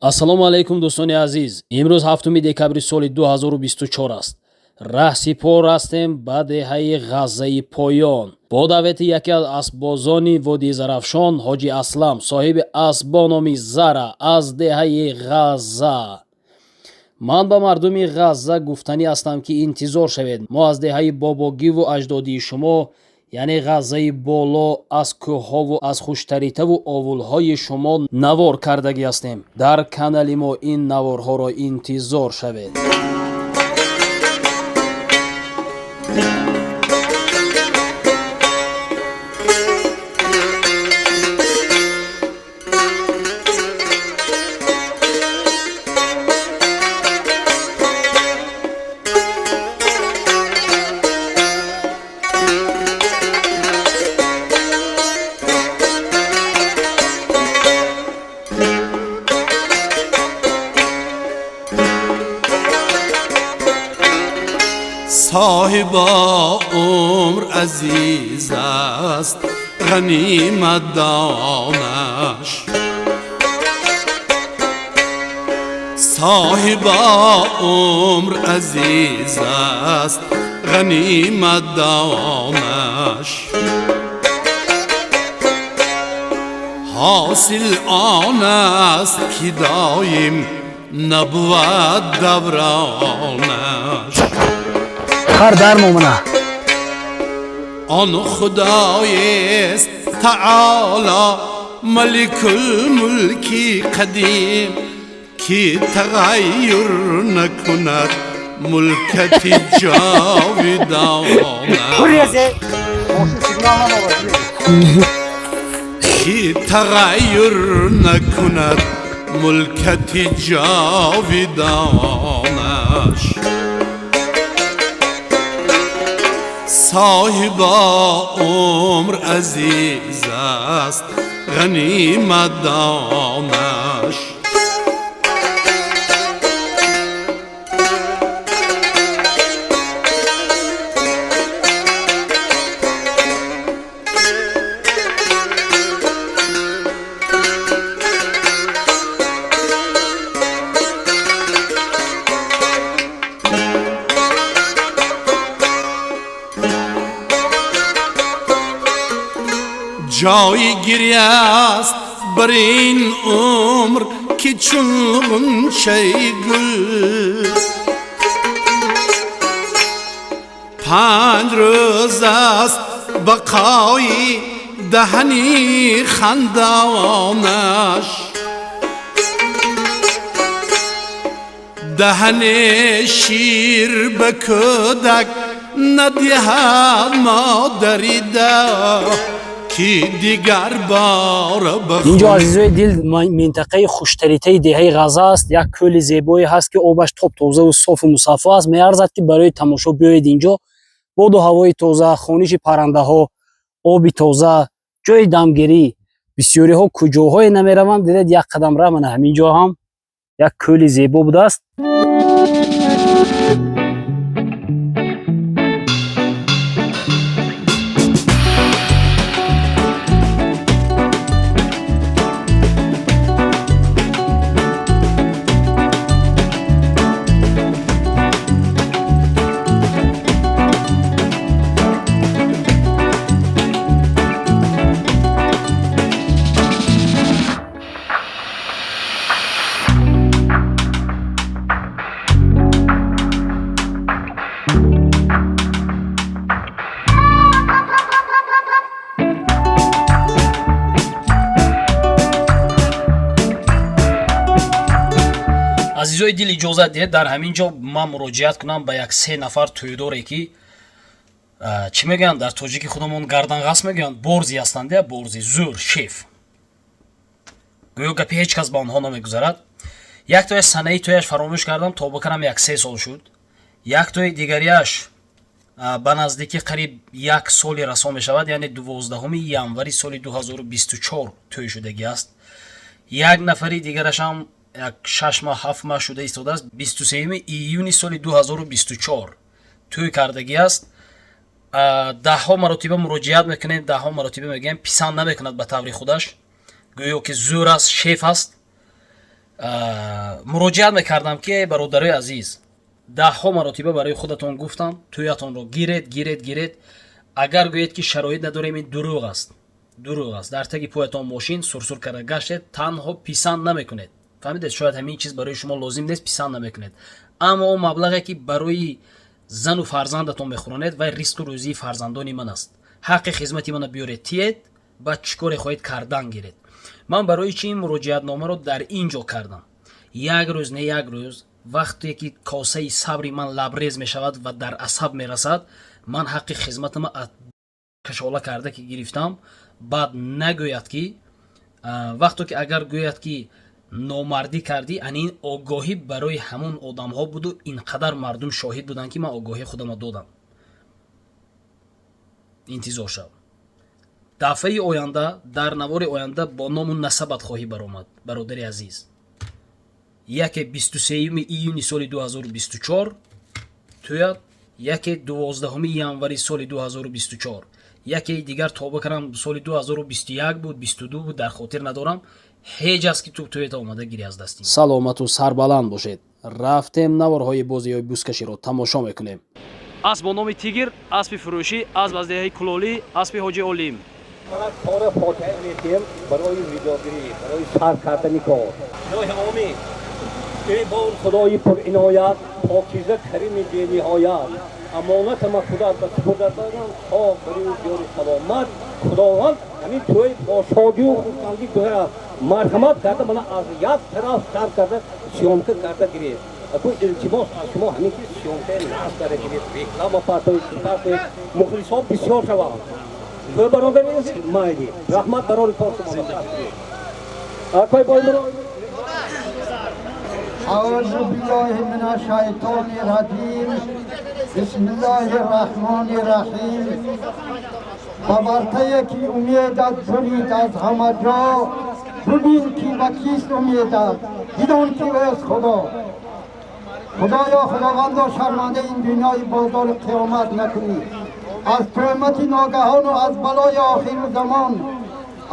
Ассалому алайкум, дӯстони азиз. Имрӯз 7 декабри соли 2024 аст. Раҳсипор ҳастем ба деҳаи Ғаззаи Поён бо даъвати яке аз асббозони водии Зарафшон, Ҳоҷи Аслам, соҳиби асб бо номи Зара аз деҳаи Ғазза. Ман ба мардуми Ғазза гуфтанӣ ҳастам, ки интизор шавед. Мо аз деҳаи бобогиву аҷдодии шумо, яъне Ғаззаи Боло, аз кӯҳҳову аз хуштаритаву овулҳои шумо навор кардагӣ ҳастем. Дар канали мо ин наворҳоро интизор шавед. Соҳиба умр азиз аст, ғанимат донаш. Соҳиба умр азиз аст, ғанимат донаш. Ҳосил он аст, ки доим набувад давронаш. Хар дар момона. Он худоест таоло, маликулмулки қадим, ки тағайюр накунад мулкати ҷовидонаш. Ки тағайюр накунад мулкати ҷовидонаш. Соҳиба умр азиз аст, ғанимат донаш. Ҷои гиря аст бар ин умр, ки чун ғунчаи гул 5 рӯз аст бақои даҳани хандонаш. Даҳани шир ба кӯдак надиҳад модари да, ки дигар бор ба Инҷо, азизои дил, минтақаи хуштаритаи деҳаи Ғазза аст. Як кӯли зебое ҳаст, ки обаш топ тозаву софу мусаффо аст. Меарзад, ки барои тамошо биёед инҷо. Боду ҳавои тоза, хониши паррандаҳо, оби тоза, ҷои дамгирӣ. Бисёриҳо куҷоҳое намераванд. Дидед, як қадам ра, мана ҳамин ҷо ҳам як кӯли зебо будааст. Азизои дил, иҷозат диҳед, дар ҳамин ҷо ман муроҷиат кунам ба як се нафар тӯйдоре, ки чӣ мегӯянд дар тоҷики худамон, гарданғас мегӯянд, борзӣ ҳастанд, я борзӣ, зӯр, шеф. Гӯё гапи ҳеҷ кас ба онҳо намегузарад. Яктояш санаи тӯяш фаромӯш кардам, то бакарам як се сол шуд. Яктои дигариаш ба наздикӣ қариб як соли расо мешавад, яъне 12 январи соли 2024 тӯй шудагӣ аст. Як нафари дигарашам як 6 моҳ, 7 моҳ шуда истодааст, 23 июни соли 2024 тӯй кардагӣ аст. Даҳҳо маротиба муроҷиат мекунем, даҳҳо маротиба мегӯем, писанд намекунад ба таври худаш, гӯё ки зӯр аст, шеф аст. Муроҷиат мекардам, ки эй бародарои азиз, даҳҳо маротиба барои худатон гуфтам, тӯятонро гиред, гиред, гиред. Агар гӯед, ки шароит надорем, ин дурӯғ аст, дурӯғ аст. Дар таги поятон мошин сурсур карда гаштед, танҳо писанд намекунед. Фаҳмидед? Шояд ҳамин чиз барои шумо лозим нест, писанд намекунед, аммо он маблағе, ки барои зану фарзандатон мехӯронед, вай ризқу рӯзии фарзандони ман аст. Ҳаққи хизмати мана биёред, тиед, баъд чӣ коре хоҳед кардан гиред. Ман барои чӣ ин муроҷиатномаро дар ин ҷо кардам? Як рӯз не, як рӯз, вақте ки косаи сабри ман лабрез мешавад ва дар асаб мерасад, ман ҳаққи хизматама аз кашола карда ки гирифтам, баъд нагӯяд ки, вақто ки агар гӯяд, ки номардӣ кардӣ. Ани ин огоҳӣ барои ҳамон одамҳо буду ин қадар мардум шоҳид буданд, ки ман огоҳии худамро додам. Интизор шав, дафъаи оянда, дар навори оянда бо ному насабат хоҳӣ баромад, бародари азиз. Яке 23 июни соли 2024 тӯяд, яке 12 январи соли 2024, яке дигар, тоба кардам, соли 2021 буд, 22 буд, дар хотир надорам. Ҳеҷ аст, ки ту тӯята омада гирӣ аз дасти. Саломату сарбаланд бошед. Рафтем, наворҳои бозиҳои бузкаширо тамошо мекунем. Асп бо номи Тигр, аспи фурӯшӣ, асп аз деҳаи Кулолӣ, аспи Ҳоҷи Олим. Фақат кора фотиҳа метиҳем барои видеогирӣ, барои сар кардани кор. Илоҳи омин. Эй бор Худои пуриноят, покиза, карими бениҳоят, амонатама худат ба супурда додам, то барои диёри саломат. Худованд ҳамин тӯй бо шодию хурсандӣ гузарад. Марҳамат карда, мана аз як тараф сар карда, съёмка карда гиред. Аку илтимос аз шумо ҳамин ки съёмка нағз карда гиред, реклама партоед, партоед, мухлисҳо бисёр шаванд. Тӯй бародари майли, раҳмат барори кор шумо. Акой Боймурод. أعوذ بالله من الشيطان الرجيم، بسم الله الرحمن الرحیم. با ورطه که امیدت برید از همه جا، ببین که به کیست امیدت، بدان که اوست خدا. خدایا، خداوندا، شرمنده این دنیای بازار قیامت نکنی. از تهمت ناگهان و از بلای آخر زمان،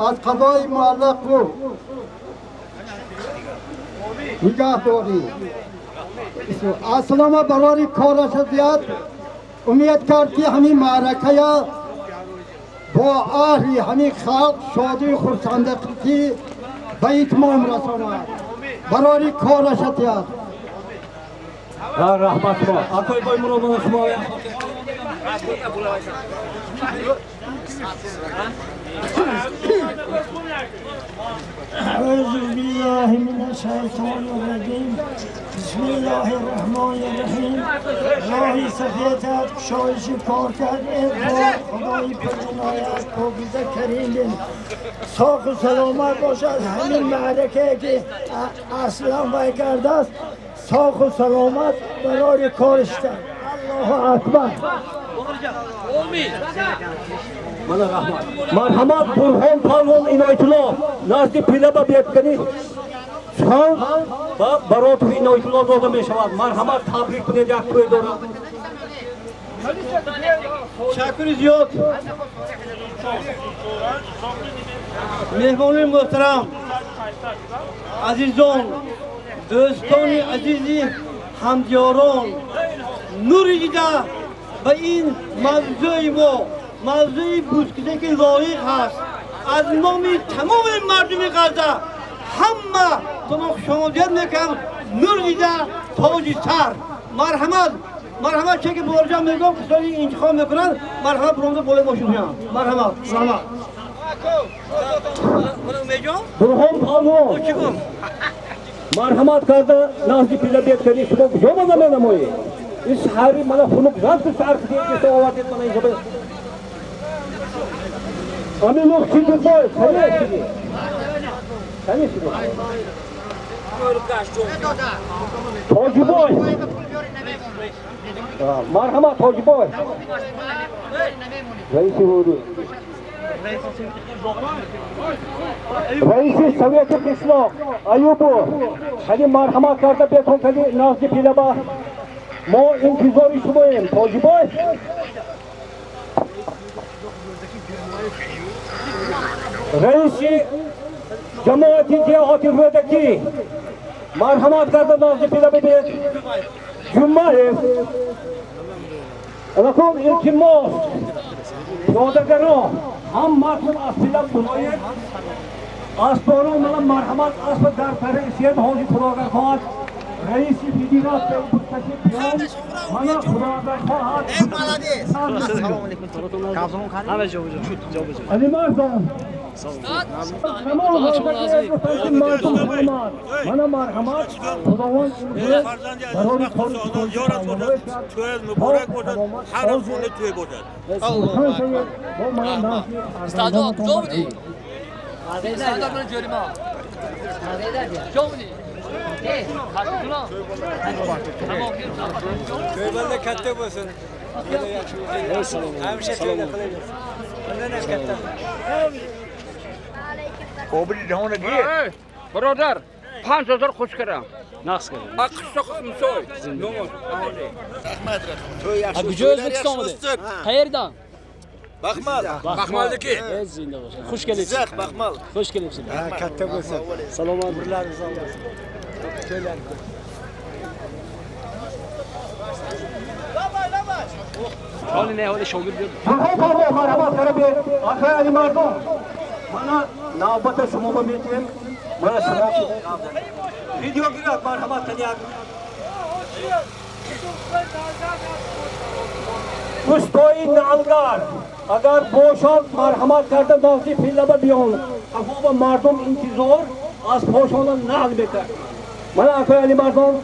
از قضای معلق و نگه داری. اصلا برای کارش زیاد امید کرد که همین معرکه با اهل همین خلق شادی و خرسندی به اتمام رساند. برای کارش زیاد. Раҳмат шумо. Акой Боймурод, шумо. أعوذ بالله من الشيطان الرجيم، بسم الله الرحمن الرحیم. راهی سفیدت کشایش کار کرد، ای بار خدای پرعنایت، پاکیزه، کریم، ساق و سلامت باشد. همین معرکه که اصلا وای کرده است، ساق و سلامت برای کارش. الله اکبر. Мана раҳмат. Марҳамат, Бурҳон Палвон Иноятулло, назди пилаба биёд. Сухан ба Баротов Иноятулло дода мешавад. Марҳамат, табрик кунед, як тӯй дорам. Ташаккури зиёд. Меҳмони муҳтарам, азизон, дӯстони азизи ҳамдиёрон, нури дида ба ин мавзӯи мо, мавзӯи бузкише ки лоиқ ҳаст, аз номи тамоми мардуми Ғазза ҳама туно хушомадият мекунам. Нур дида, тоҷи сар. Марҳамат, марҳамат, че ки борҷа мегӯям, касоне интихоб мекунанд, марҳамат, буромда болои мошин кунанд. Марҳамат, марҳамат. Бурҳон Палвон, марҳамат карда назди пила биёд. Кани, шумо куҷо мана менамоед? Ин саҳари мана хунук зад, ку сар кудед, овардед мана инҷо. Аминов Сидиқбой, кани сиди? Кани сиди? Тоҷибой. Марҳамат, Тоҷибой. Раиси ҳудуд. Раиси Совети қишлоқ Аюбов, кани марҳамат карда бетон, кани назди пилаба. Мо интизори шумоем, Тоҷибой. Раиси ҷамоати деҳоти Рӯдакӣ. Марҳамат карда назди пила бибиед. Ҷумаев. Алакон илтимос. Пиёдагаро ҳамматон аз пила буноед. Аспорон мана марҳамат асп дар тари сиед ҳоҷи худогар хоҳад. Раиси федератсия бузкаши пиён мана худогар хоҳад. Ҳама ҷо буҷо. Ҷо буҷо. Алимардан. Мана марҳамат худованд имрӯз барои кори ёрат бошад, тӯяд муборак бошад, ҳар хона тӯй бошад. Стадион куҷо будӣ? Стадион ҷарима. Куҷо будӣ? To'ylarda katta bo'lsin. Hamisha to'yda qilaversin. Undan ham katta. Obri jahona gir. Бародар, 5000 хуш кардам. Нақс кардам. А қишлоқ ҳамсой. Номус. А куҷо O'zbekiston омадед? Qayerdan? Baxmal. Baxmalniki. Ey zinda bo'lsin. Xush kelibsiz. Jizzax Baxmal. Xush kelibsiz. Ha, katta bo'lsin. Salomat. Umrlaringiz olsun. To'ylar ko'p. Ҳоли не, ҳоли шогирд биёд. Марҳамат карда акай Алимардон. Мана навбата шумо ба метиҳем. Мана шумо видеогирад марҳамат кунед. Устои налгар агар бошад марҳамат карда назди пиллаба биён. Қафоба мардум интизор аз пошона нал мекард. Мана акай Алимардон.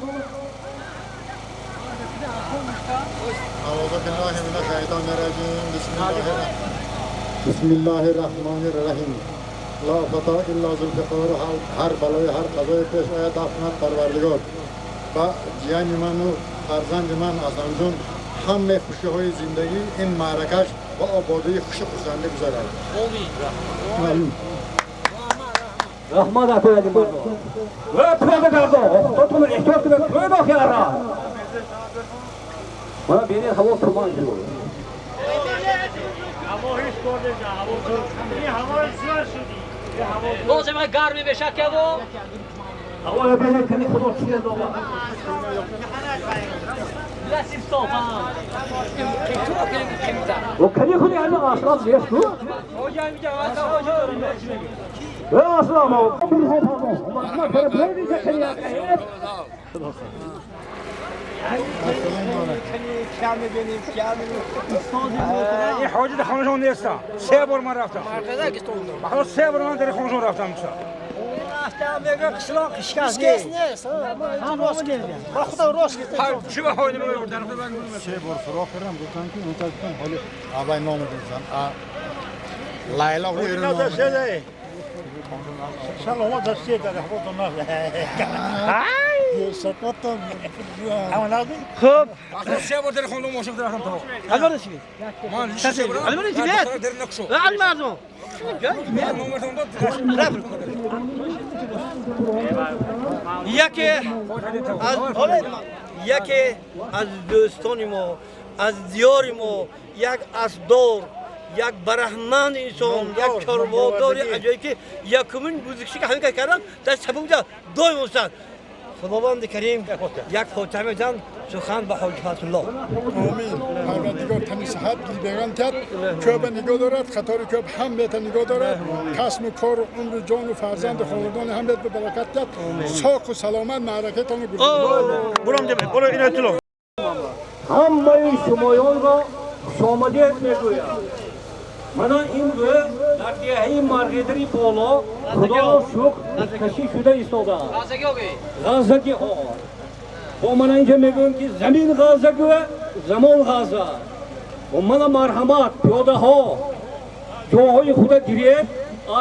اعوذ بالله من الشیطان الرجیم بسم الله الرحمن الرحیم لا فتا الا ذوالفقار هر بلای هر قضای پیش آید دفع پروردگار با جیان من و فرزند من حسن جون همه خوشی های زندگی این معرکش و آبادی خوش خرسندی گذارد. آمین. Rahmat акай Алимардон. Ва пиёдагардон, худотон эҳтиёт кунед, тӯй бохиара. Мана бинед ҳаво туман шуд. Боз ҳама гарми бешак ҳаво. Ҳаво бинед кани худо чизе дорад. Насиб софа. О кани худи ҳама аслан нест ку? Ва аслан این حاجی در خانه‌شون نیستم. 3 بار من رفتم. بخاطر 3 بار من در خانه‌شون رفتم. چی به حالی می‌بردن؟ 3 بار سراغ کردم گفتن که اون گفتن حالی اول نام گفتن لیلا رو ایران نام سلامت هستی در خودتون خب 3 بار در خانه ماشین رفتم تا. علی چی؟ من علی چی؟ در نقشو. علی مردم. یکی از دوستان ما، از دیار ما، یک اسدار، یک برهمن انسان، یک چاروادار عجایب که یکمین بزرگی که همین کار کردن در سبب دوی مستند. خداوند کریم یک فاتحه میدن سخن به حاج فتح‌الله. آمین. پروردگار تنی صحت دیدگان تد کوب نگاه دارد، خطار کوب هم بیت نگاه دارد، کسب و کار و عمر و جان و فرزند و خاندان هم بیت به برکت تد، ساق و سلامت معرکه تان برام دم برو اینا تلو. ҳамаи шумоёнро хушомадед мегӯям. Мана имрӯз дар деҳаи Марғидари боло худоро шукр бузкашӣ шуда истодааст. Ғаззагиҳо. Бо мана инҷа мегӯем ки замин ғаззагӯ, замон ғазза. Бо мана марҳамат пиёдаҳо ҷоҳои худа гиред,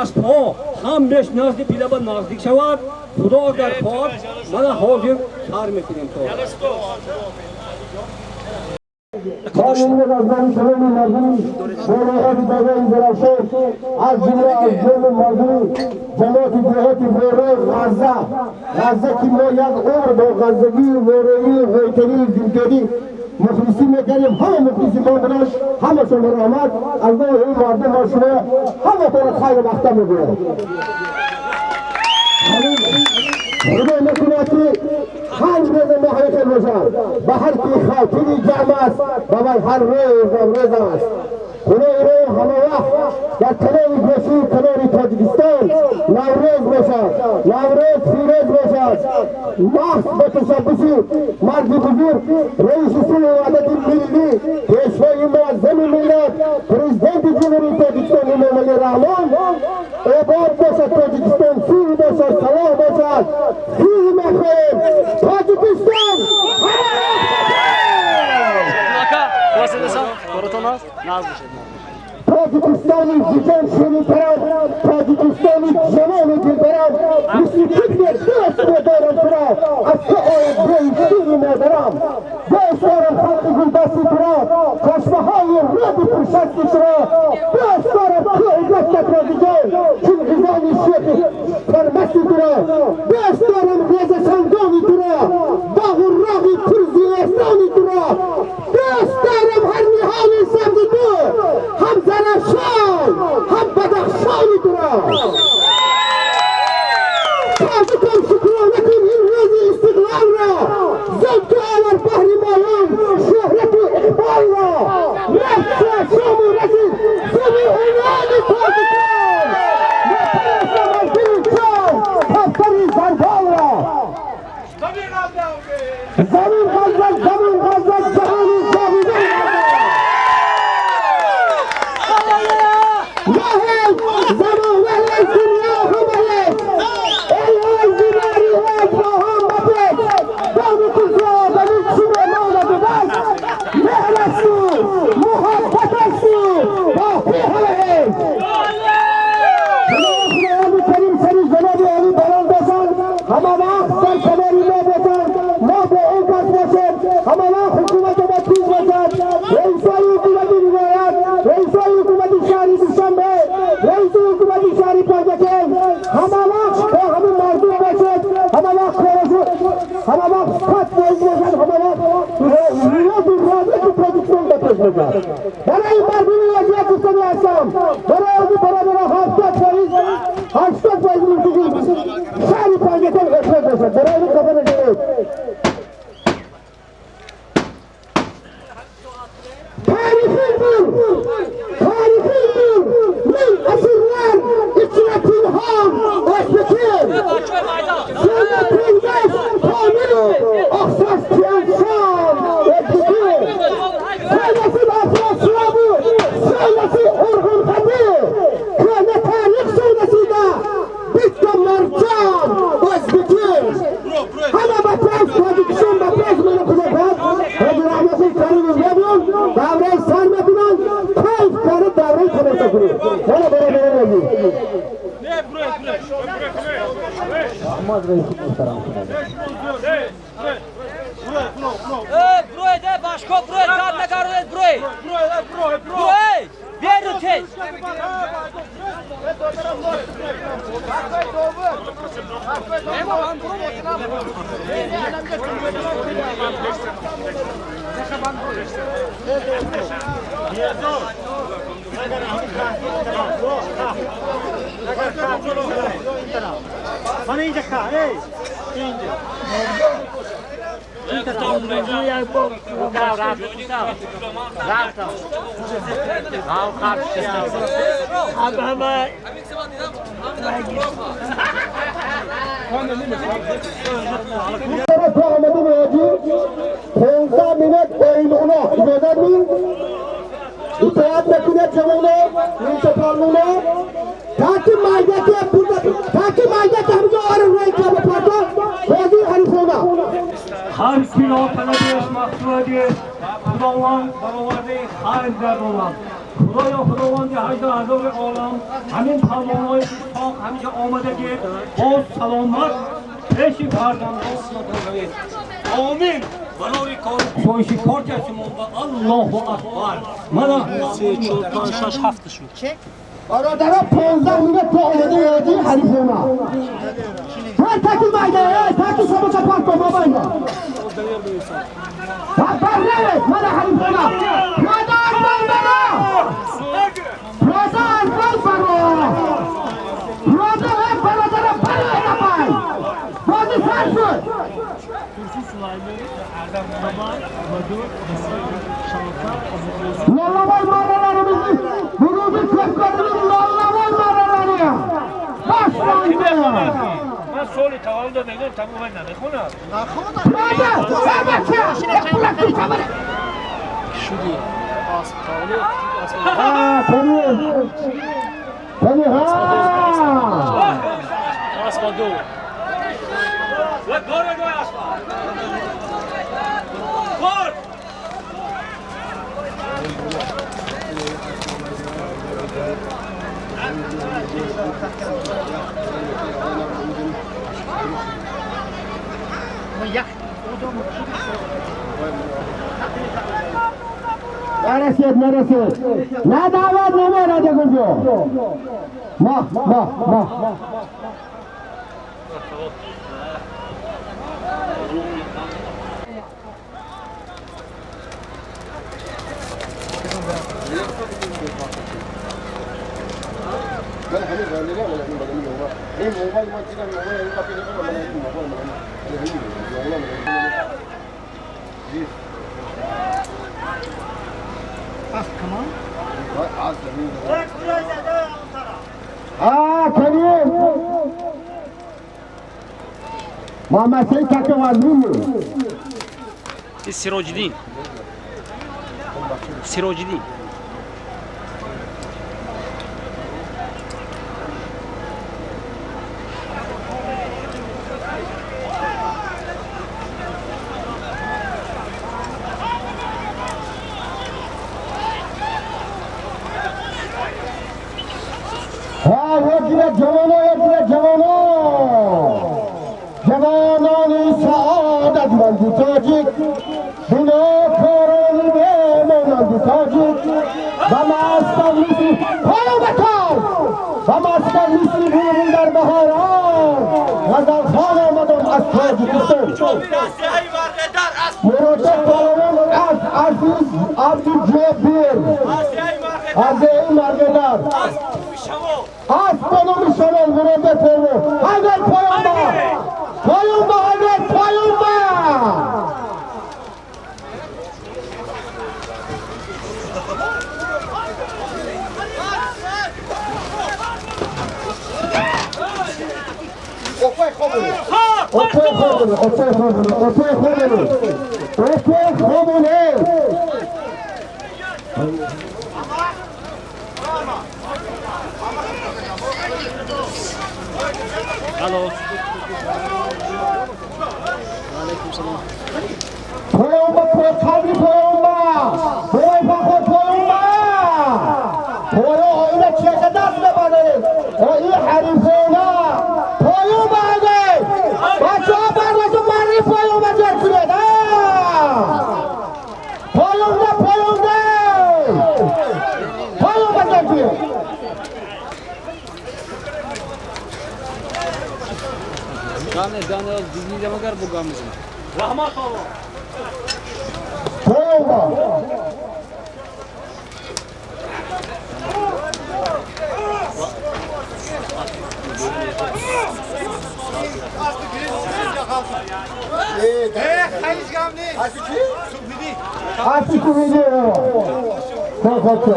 аспҳо ҳамеш назди пилаба наздик шавад. Худо агар хоҳад мана ҳозир сар мекунем то. از جمله از جمله مردم جماعت دهات بورای غزه غزه که ما یک عمر با غزگی و بورایی و غیتری و زندگی مخلصی میکردیم، همه مخلصی ما بودن، همه شما رحمت از نوع این مردم ما شما همه طور خیر وقته میگوید. Худо накунад ки панҷ рӯза мо ҳамин хел бошад. Ба ҳар ки хотири ҷамъ аст, ба вай ҳар рӯз Наврӯз аст. Худои рӯ ҳама вақт дар тамоми гӯшаи канори Тоҷикистон Наврӯз бошад, Наврӯз фирӯз бошад. Маҳз ба ташаббуси марди бузург, раиси сулҳу ваҳдати миллӣ, пешвои муаззами миллат, президенти Ҷумҳурии Тоҷикистон Эмомалӣ Раҳмон, обод бошад Тоҷикистон, сулҳ бошад, салоҳ бошад. Сулҳ мехоҳем, Тоҷикистон. Тоҷикистони ҷиҷон ширинтарам, Тоҷикистони ҷамоли дилбарам, мисли тифле дӯст медорам туро, аз ту ояд рӯи шири модарам. Дӯст дорам халқи гулдасти туро, чашмаҳои руди пуршасти туро, дӯст дорам кӯҳи даштатро ҷиҷон, чун ғизони шехи сармасти туро, дӯст дорам резасангони туро, боғу роғи пурзиестони туро, дӯст дорам ҳар ниҳоли сабзи ту, ҳам Зарафшон, ҳам Бадахшони туро. Тоҷикон, шукрона кун ин рӯзи истиқлолро, зуд ту овар баҳри моён шӯҳрату иқболро. Рафта шому расид суми унвони тоҷикон, мепарастам аз дили ҷон кавсари зарболро. Замин ғаззад, замин ғаззад, ҷаҳони ҷовидон ғаззад. برای مردم وضعیت گفتنی هستم، برای اون برادر 70%، 80% موسیقی شهر پنجکند اخراج باشد. برای اون خبر نکنید. تاریخی بود، تاریخی بود. من asırlar içine pinhan Özbek'im. Seni pindeş Pamir, Aksas Tiyanşan Özbek'im. Söylesin Afrasiyabı, söylesin Orhun Hadi. Köhne tarih söylesi de bitti mercan Özbek'im. Hama ba pes Тоҷикистон, ба пеш мана Худо Ҳоҷи Раҳмати Каримов мебиён, давраи сар мекунанд, кайф кард давраи тамоша кунед. Ҳана бародарон азиз. Аҳмад раиси муҳтарам. Броед, башко, броед, гап накардед, броед. Броед, беру тез. То омадем ҳоҷӣ 15 минут оилона иҷозат ми итоат накунед ҷавоно нимчапалмоно таки майдаки бурда таки майдаки ҳамҷо ора рӯи каба парто бозии ҳарифона. Ҳар киро талабиш мақсуди Худованд баровардаи хайр гардонад. Худоё, Худованди ҳажда ҳазори олам, ҳамин палвонҳои иштоқ ҳамеша омадагӣ боз саломат пеши фарзандон шавед. Омин. Барои кор кушоиши кор шумо ба Аллоҳу акбар. Мана 3 4 5 6 7 шуд. Бародарон, 15 минут то омадаи ҳоҷӣ ҳарифона. Ҳар таки майда, таки самоса парто мабайда. Барравед, мана ҳарифона. Пиёда аз байн бара! Пиёда аз байн бара! Пиёда бародарон, бароед апай! Бозӣ Lollavay marralarimizni, bugungi ko'pkarimiz lollavay marralari. Boshlandı. من سوالی tavallud میگم تمام نمیخونم. Шуди асп таваллуд асп. Ha, Tani. Tani ha. Аспа ду. نرسید نرسید. نه دعوت نمیرد کجا. ما ما ما. Ha Kerim. Muhammed Seyit takım var değil mi? Сироҷиддин, Сироҷиддин. Ha yekine cevano yekine cevano. Cevanani saadet mandi tacik. Binakarani be tacik. Ve mastavlisi payo bakar. Ve mastavlisi buyurun der baharan. Gazal Khan آمدم از تاجیکستان. مراجع پهلوان از عزیز عبدالجبیر از این مرگدار از بنوم شمال مراجع پهلوان حیدر پایان با پایان با حیدر پایان با. اوکی خوبونه اوکی خوبونه اوکی خوبونه اوکی خوبونه. Алло. Алейкум салом. پایان با قبلی پایان با پای پاخور پایان با پایان آینه چه دست نبرداره این حریفانه پایان با اگه بچه ها برداشت بری پایان با جر کنید. پایان ده پایان ده پایان با جر کنید. Гане гане дидам агар бо гам мезанам. Раҳмат Аллоҳ. پایان با اسب کوبیده خب خب.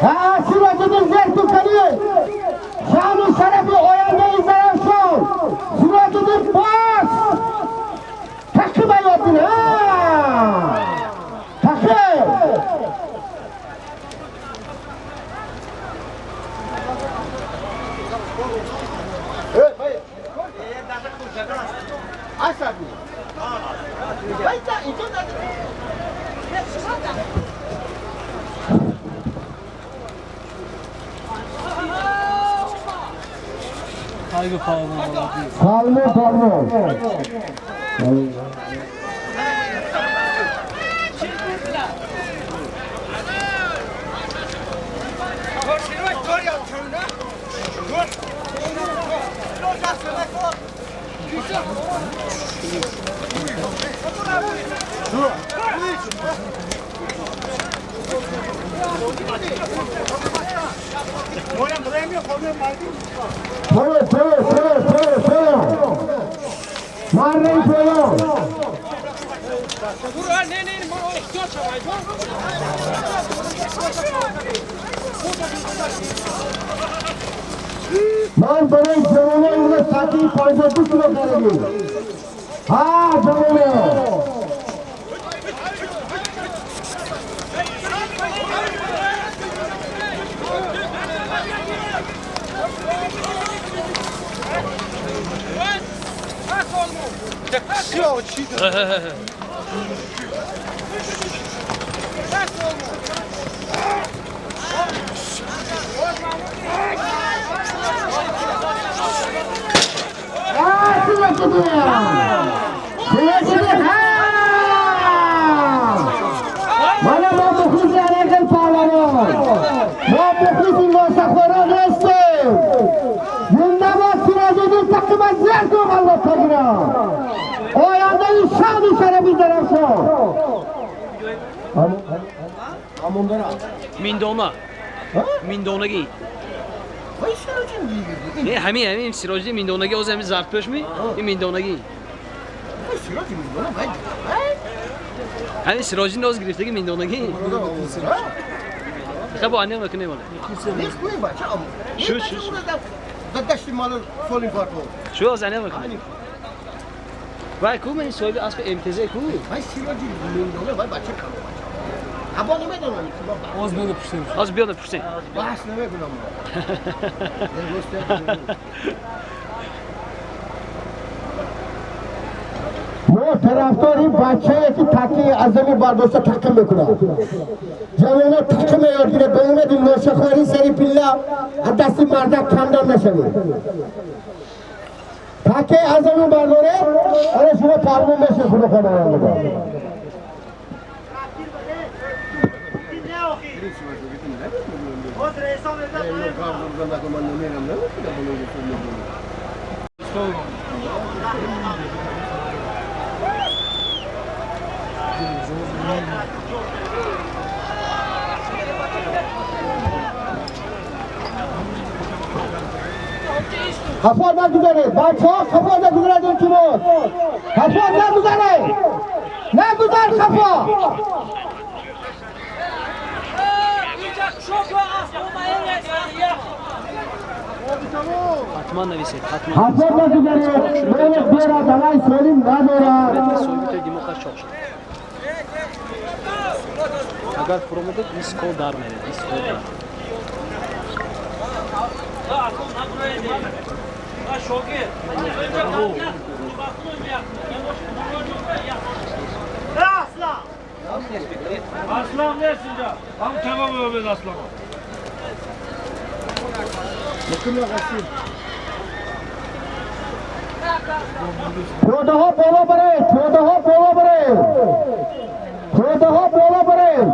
ها سراجدین زرتو کنی شان و شرف آینده زرافشان سراجدین باز تقیب یادین ها تقیب. Palmo palmo. پایان پایان پایان پایان پایان مره پایان. من برای جوانه اون سطحی 52 کیلو خریدیم. ها جوانه من ما مخلص علیه پهلوان، ما مخلص ناشخوران هستیم. زنده باد سراج‌الدین تقریبا زیر کن الله تگیرم آینده این شهد شرفی درخشان. Mindona. Mindonagi. Не, ҳамин ҳамин Сироҷиддин Миндонагӣ оз ҳамин зардпӯш ми? Ин Миндонагӣ. Ҳамин Сироҷиддин оз гирифтагӣ Миндонагӣ. Хаб бо аниқ мекунем ола. Шу шу шу. Шу оз аниқ мекунем. Вай ку ман соҳиби асби МТЗ ку? Вай Сироҷиддин Миндона вай бача калон. Або намедонам. Оз биёда пурсем. Оз биёда пурсем. Баҳс намекунам. мо тарафдори бачае ки таки аз замин бардошта тақим мекунад. Ҷавонот тақим ёд гирад ба умеди ношахорӣ сари пилла аз дасти мардак кандан нашавед. Таки аз замин бардоре, оре шумо паҳлавон мешед худо худованд. خفا نگذارید بچه ها، خفا نگذارید التماس، خفا نگذارید، نگذار خفا. ҳатман нависед, ҳатман. خفا نگذارید، باید بیرد دلای سالم ندارد. соҳиби тои димоғаш чоқ шуд. Агар фуромадед, 20 кол дар меред, 20 кол дар. Aslan nesin ca? Ham tamam ömez aslan. پیاده ها بالا برید، پیاده ها بالا برید، پیاده ها بالا برید.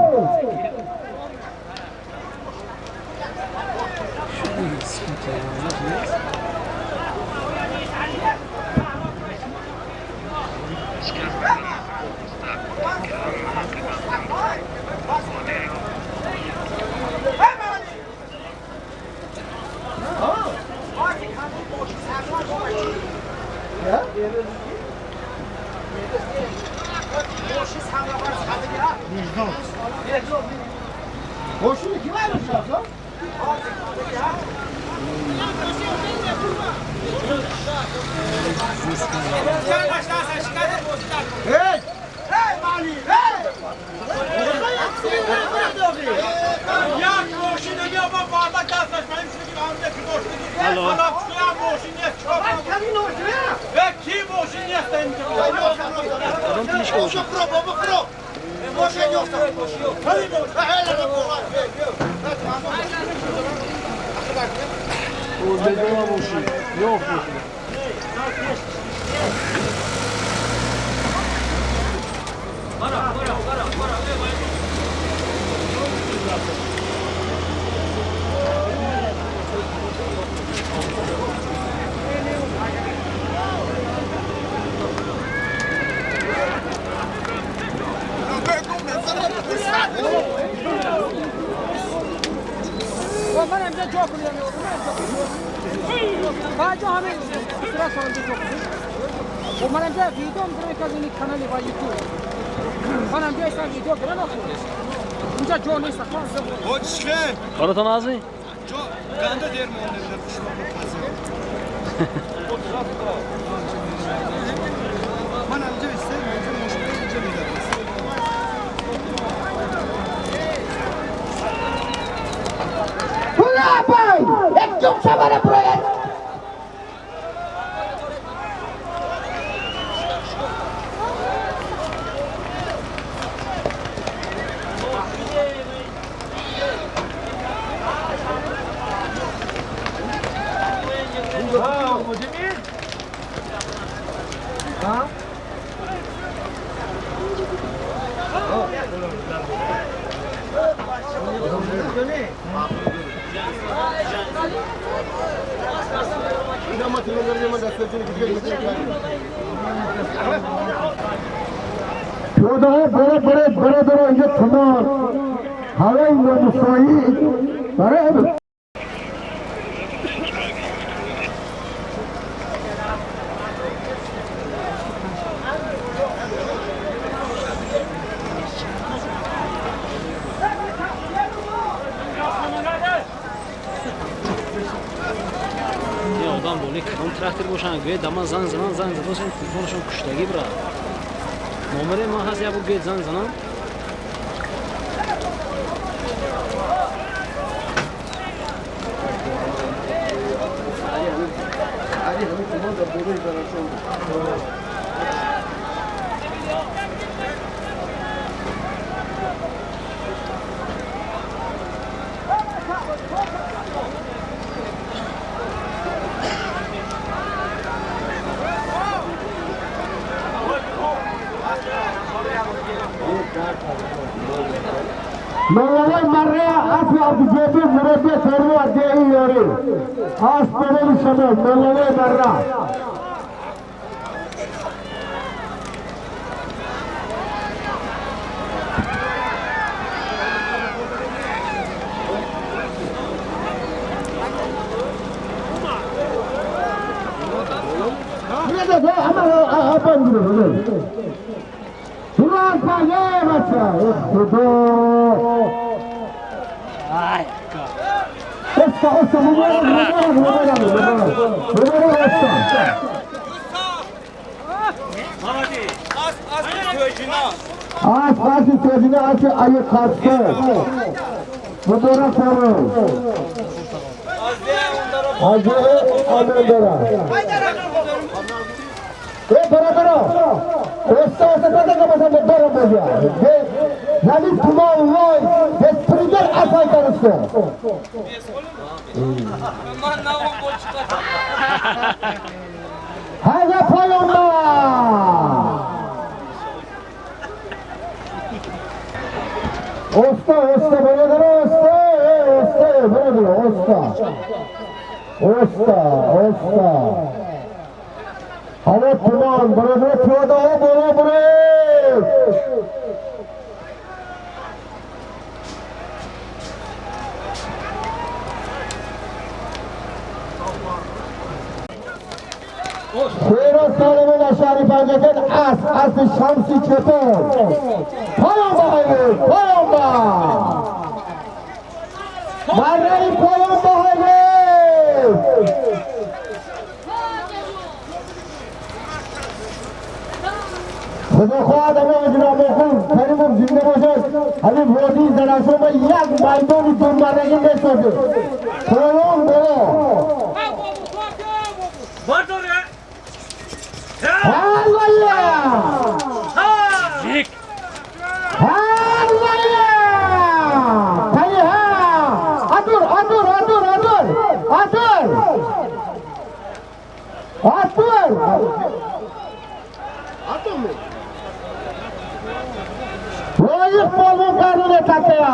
من اینجا جا کنم با جا همه سرا سرا جا کنم و من اینجا ویدیو میگیرم که از این کانال و یوتیوب من اینجا ایسا ویدیو گیرم اینجا جا نیست. کارتان ازی؟ جا گنده دیر مونده در من اینجا ایسا اینجا مشکل اینجا میدارم. একদম সাবারে প্রয়াস پیاده بره بره بره بره اینجا تمام هوای نامساعد برای одам боли кадом трактор бошанд, гӯед дама занг зананд, занг задошанд, телефонашон куштагӣ бира. Номере ман ҳаст, як бор гӯед занг занам. مروان مره اسب عبدالجبیر مربی ترمو ادعی یاری اسب برای شما مروان مره هذا پایان اوستا اوستا برادر اوستا اوستا برادر اوستا اوستا اوستا هوا تمام برادر پیاده ها بالا برید. شیر سالم لشاری پنجکت اس اس شمسی چطور پایان بهایه پایان با برای پایان بهایه خدا خواهد همه اجرا مخون کریمم زنده باشد همین وادی زناشو با یک میدان دنبالگی میسازه پایان بالا لایق بالون قرونه تکیه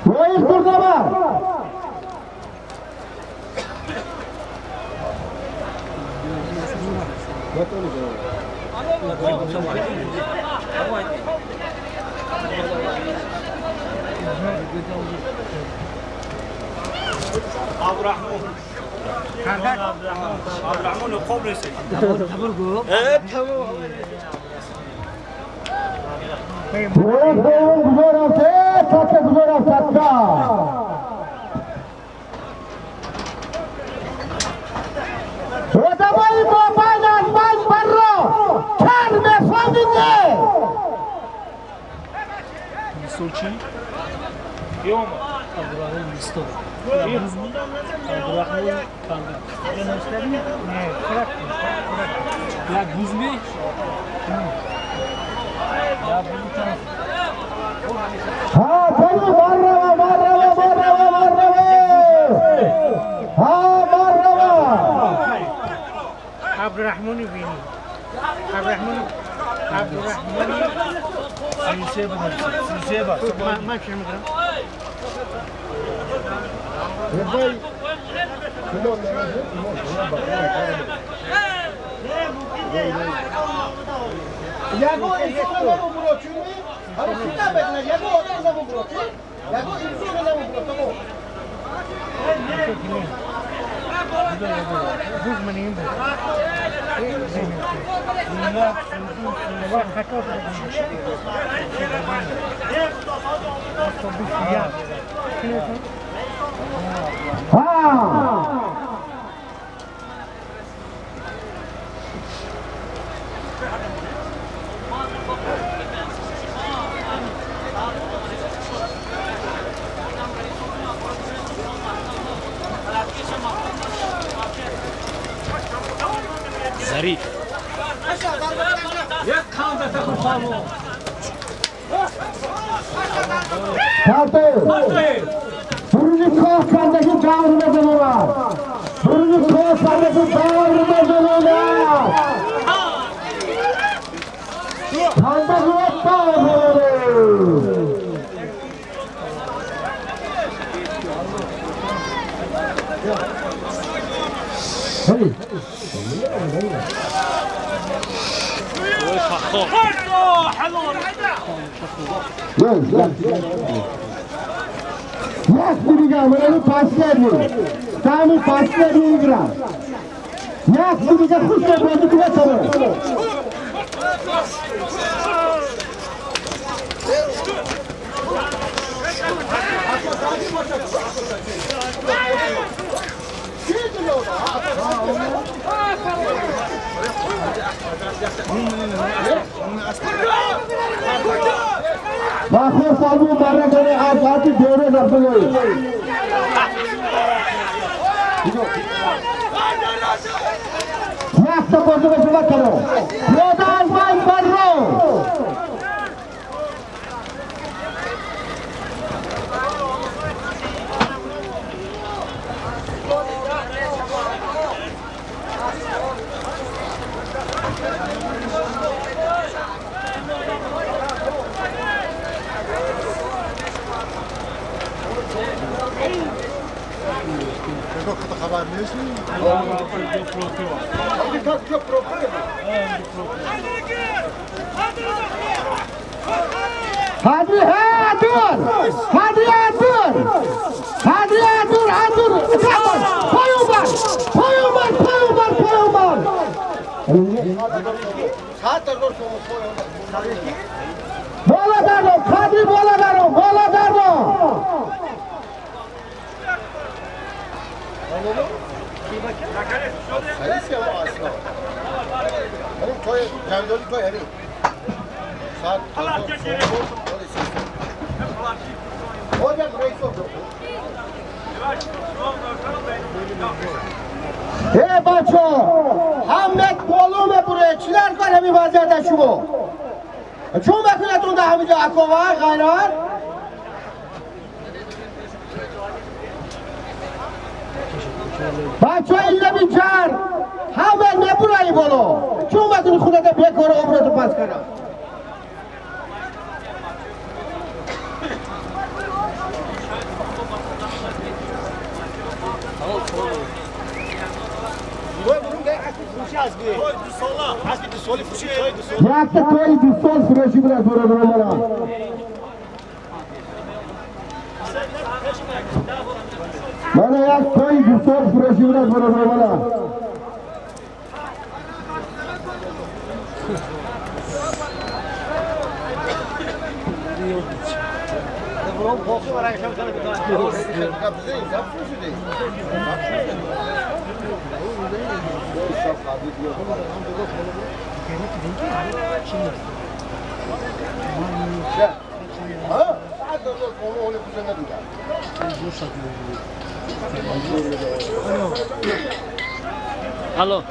لایق بردامه عبدالرحمن قبرصي. Зариф. Мана як пой бисёр фурӯшӣ будад бародар мана. Алло.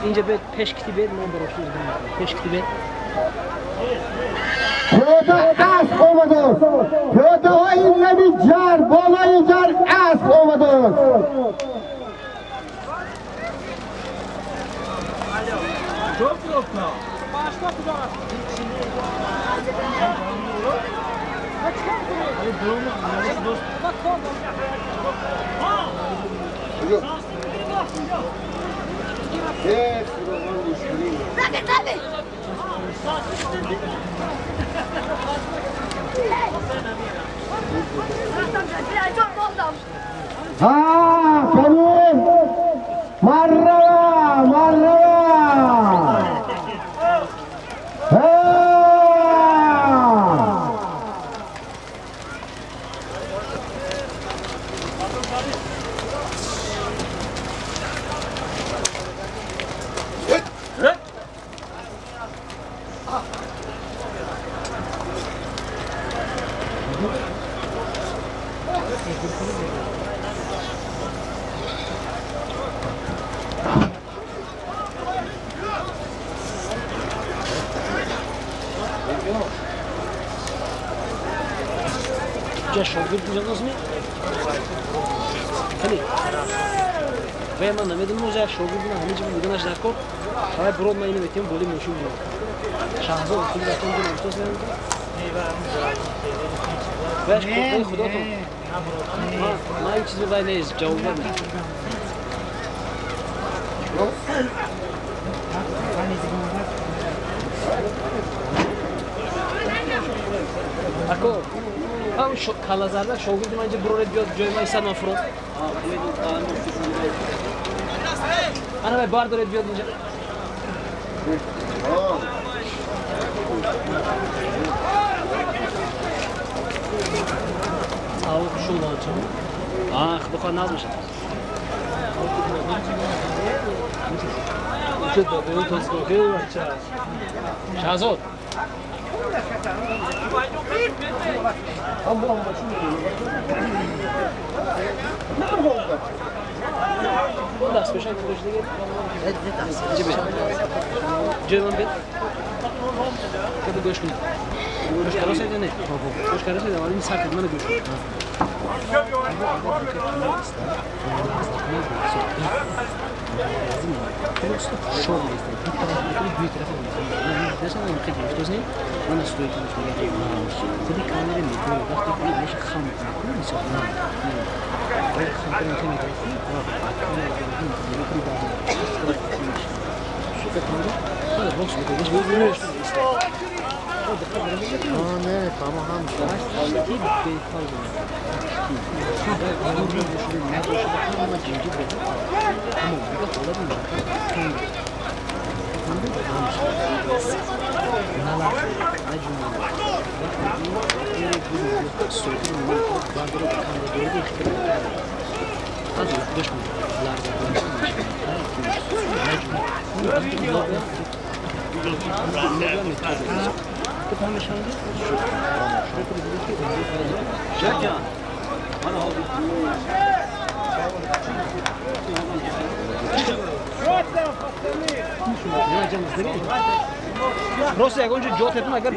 اینجا به پشکتی بید من براشون پشکتی بید پیاده اسب آمده است. پیاده های لبی جر بالای جر اسب آمده است. Ha, benim marrava, marrava. Ha! شاگرد اینجا نازمی؟ خیلی. و من نمیدونم اونجا شاگرد نه همینجا بودنش در کار. فقط برود من اینو میتیم بولی موشی بود. شهزاد خیلی وقت اونجا نمیتونست نمیتونم. باش خدای خدا تو. ما این چیزی باید نیست جواب نمیدم. اکو هم کالا زرده شاگرد من اینجا برورد بیاد جای من ایستاد من فرود انا باید بار دارید بیاد اینجا آه شو دارم آه بخواه ناز میشه شهزاد دست بشن که دیگه جای من بید که گوش کنید گوش کراس یا نه گوش کراس یا ولی سر من گوش کنید Просто як онҷо ҷо тетон агар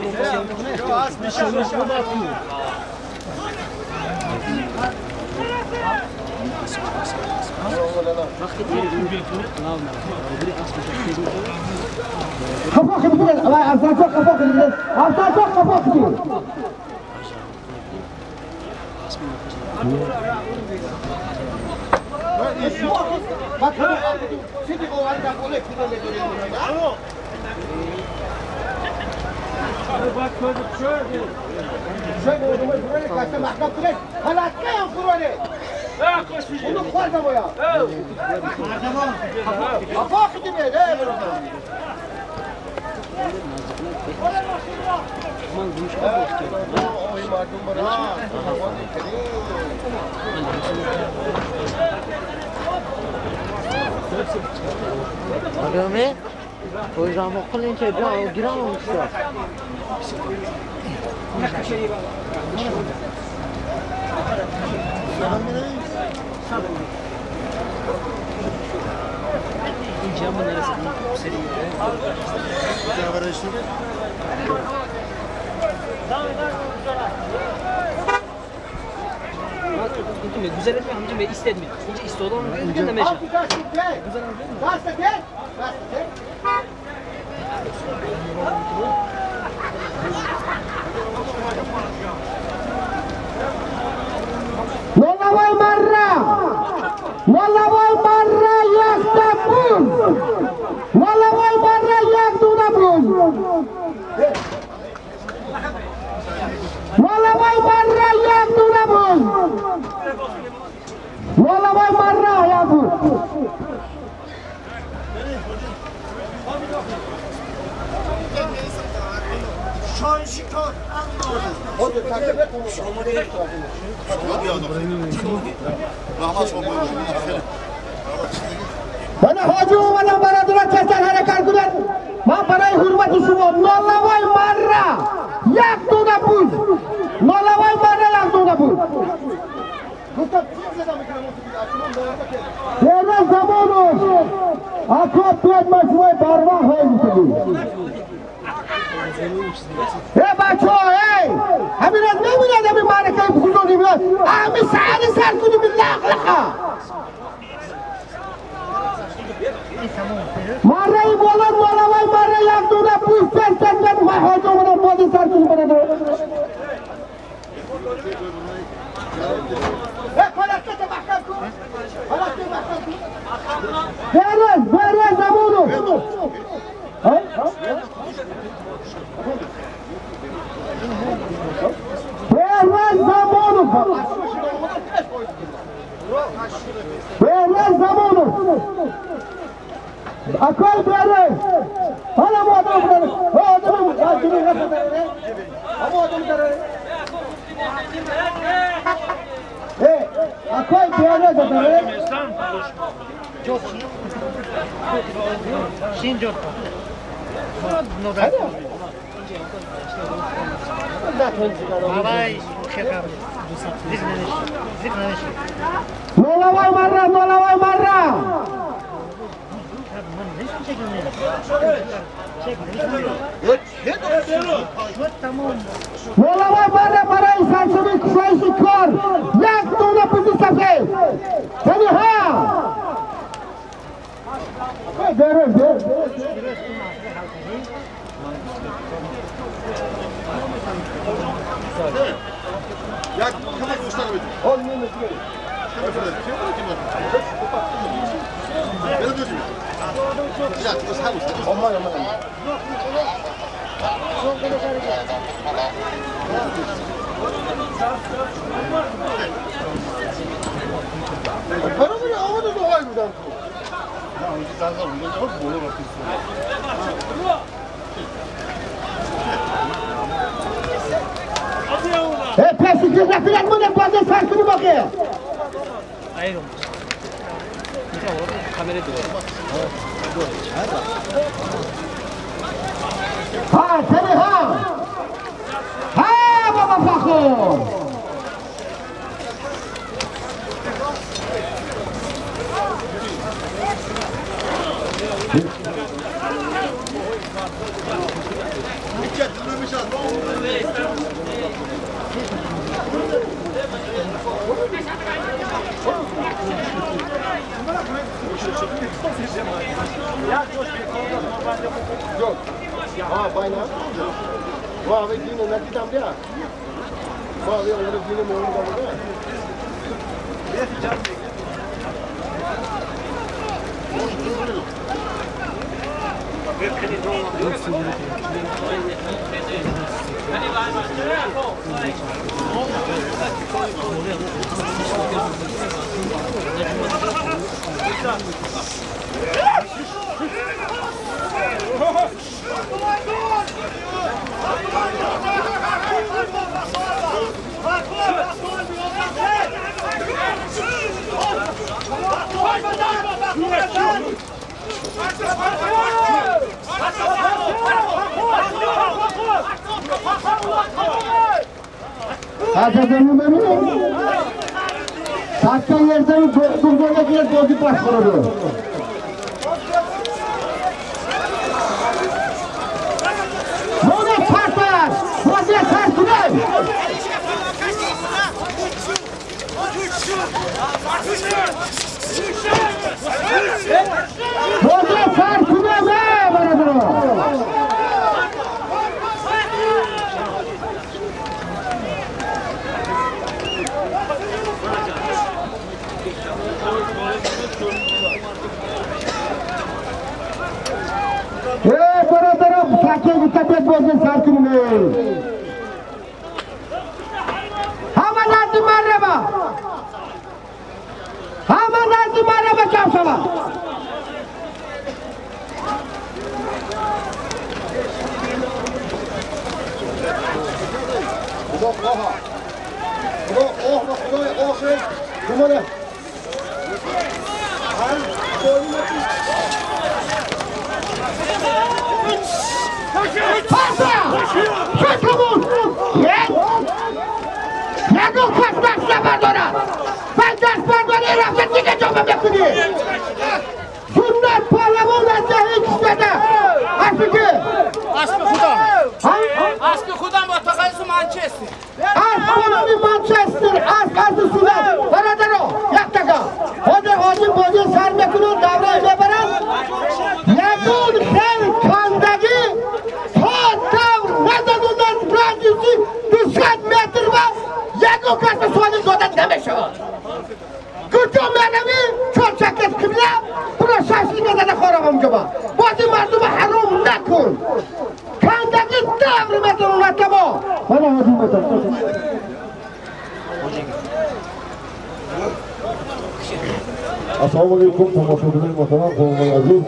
Assalomu alaykum tomoshabinlar muhtaram qavmi aziz.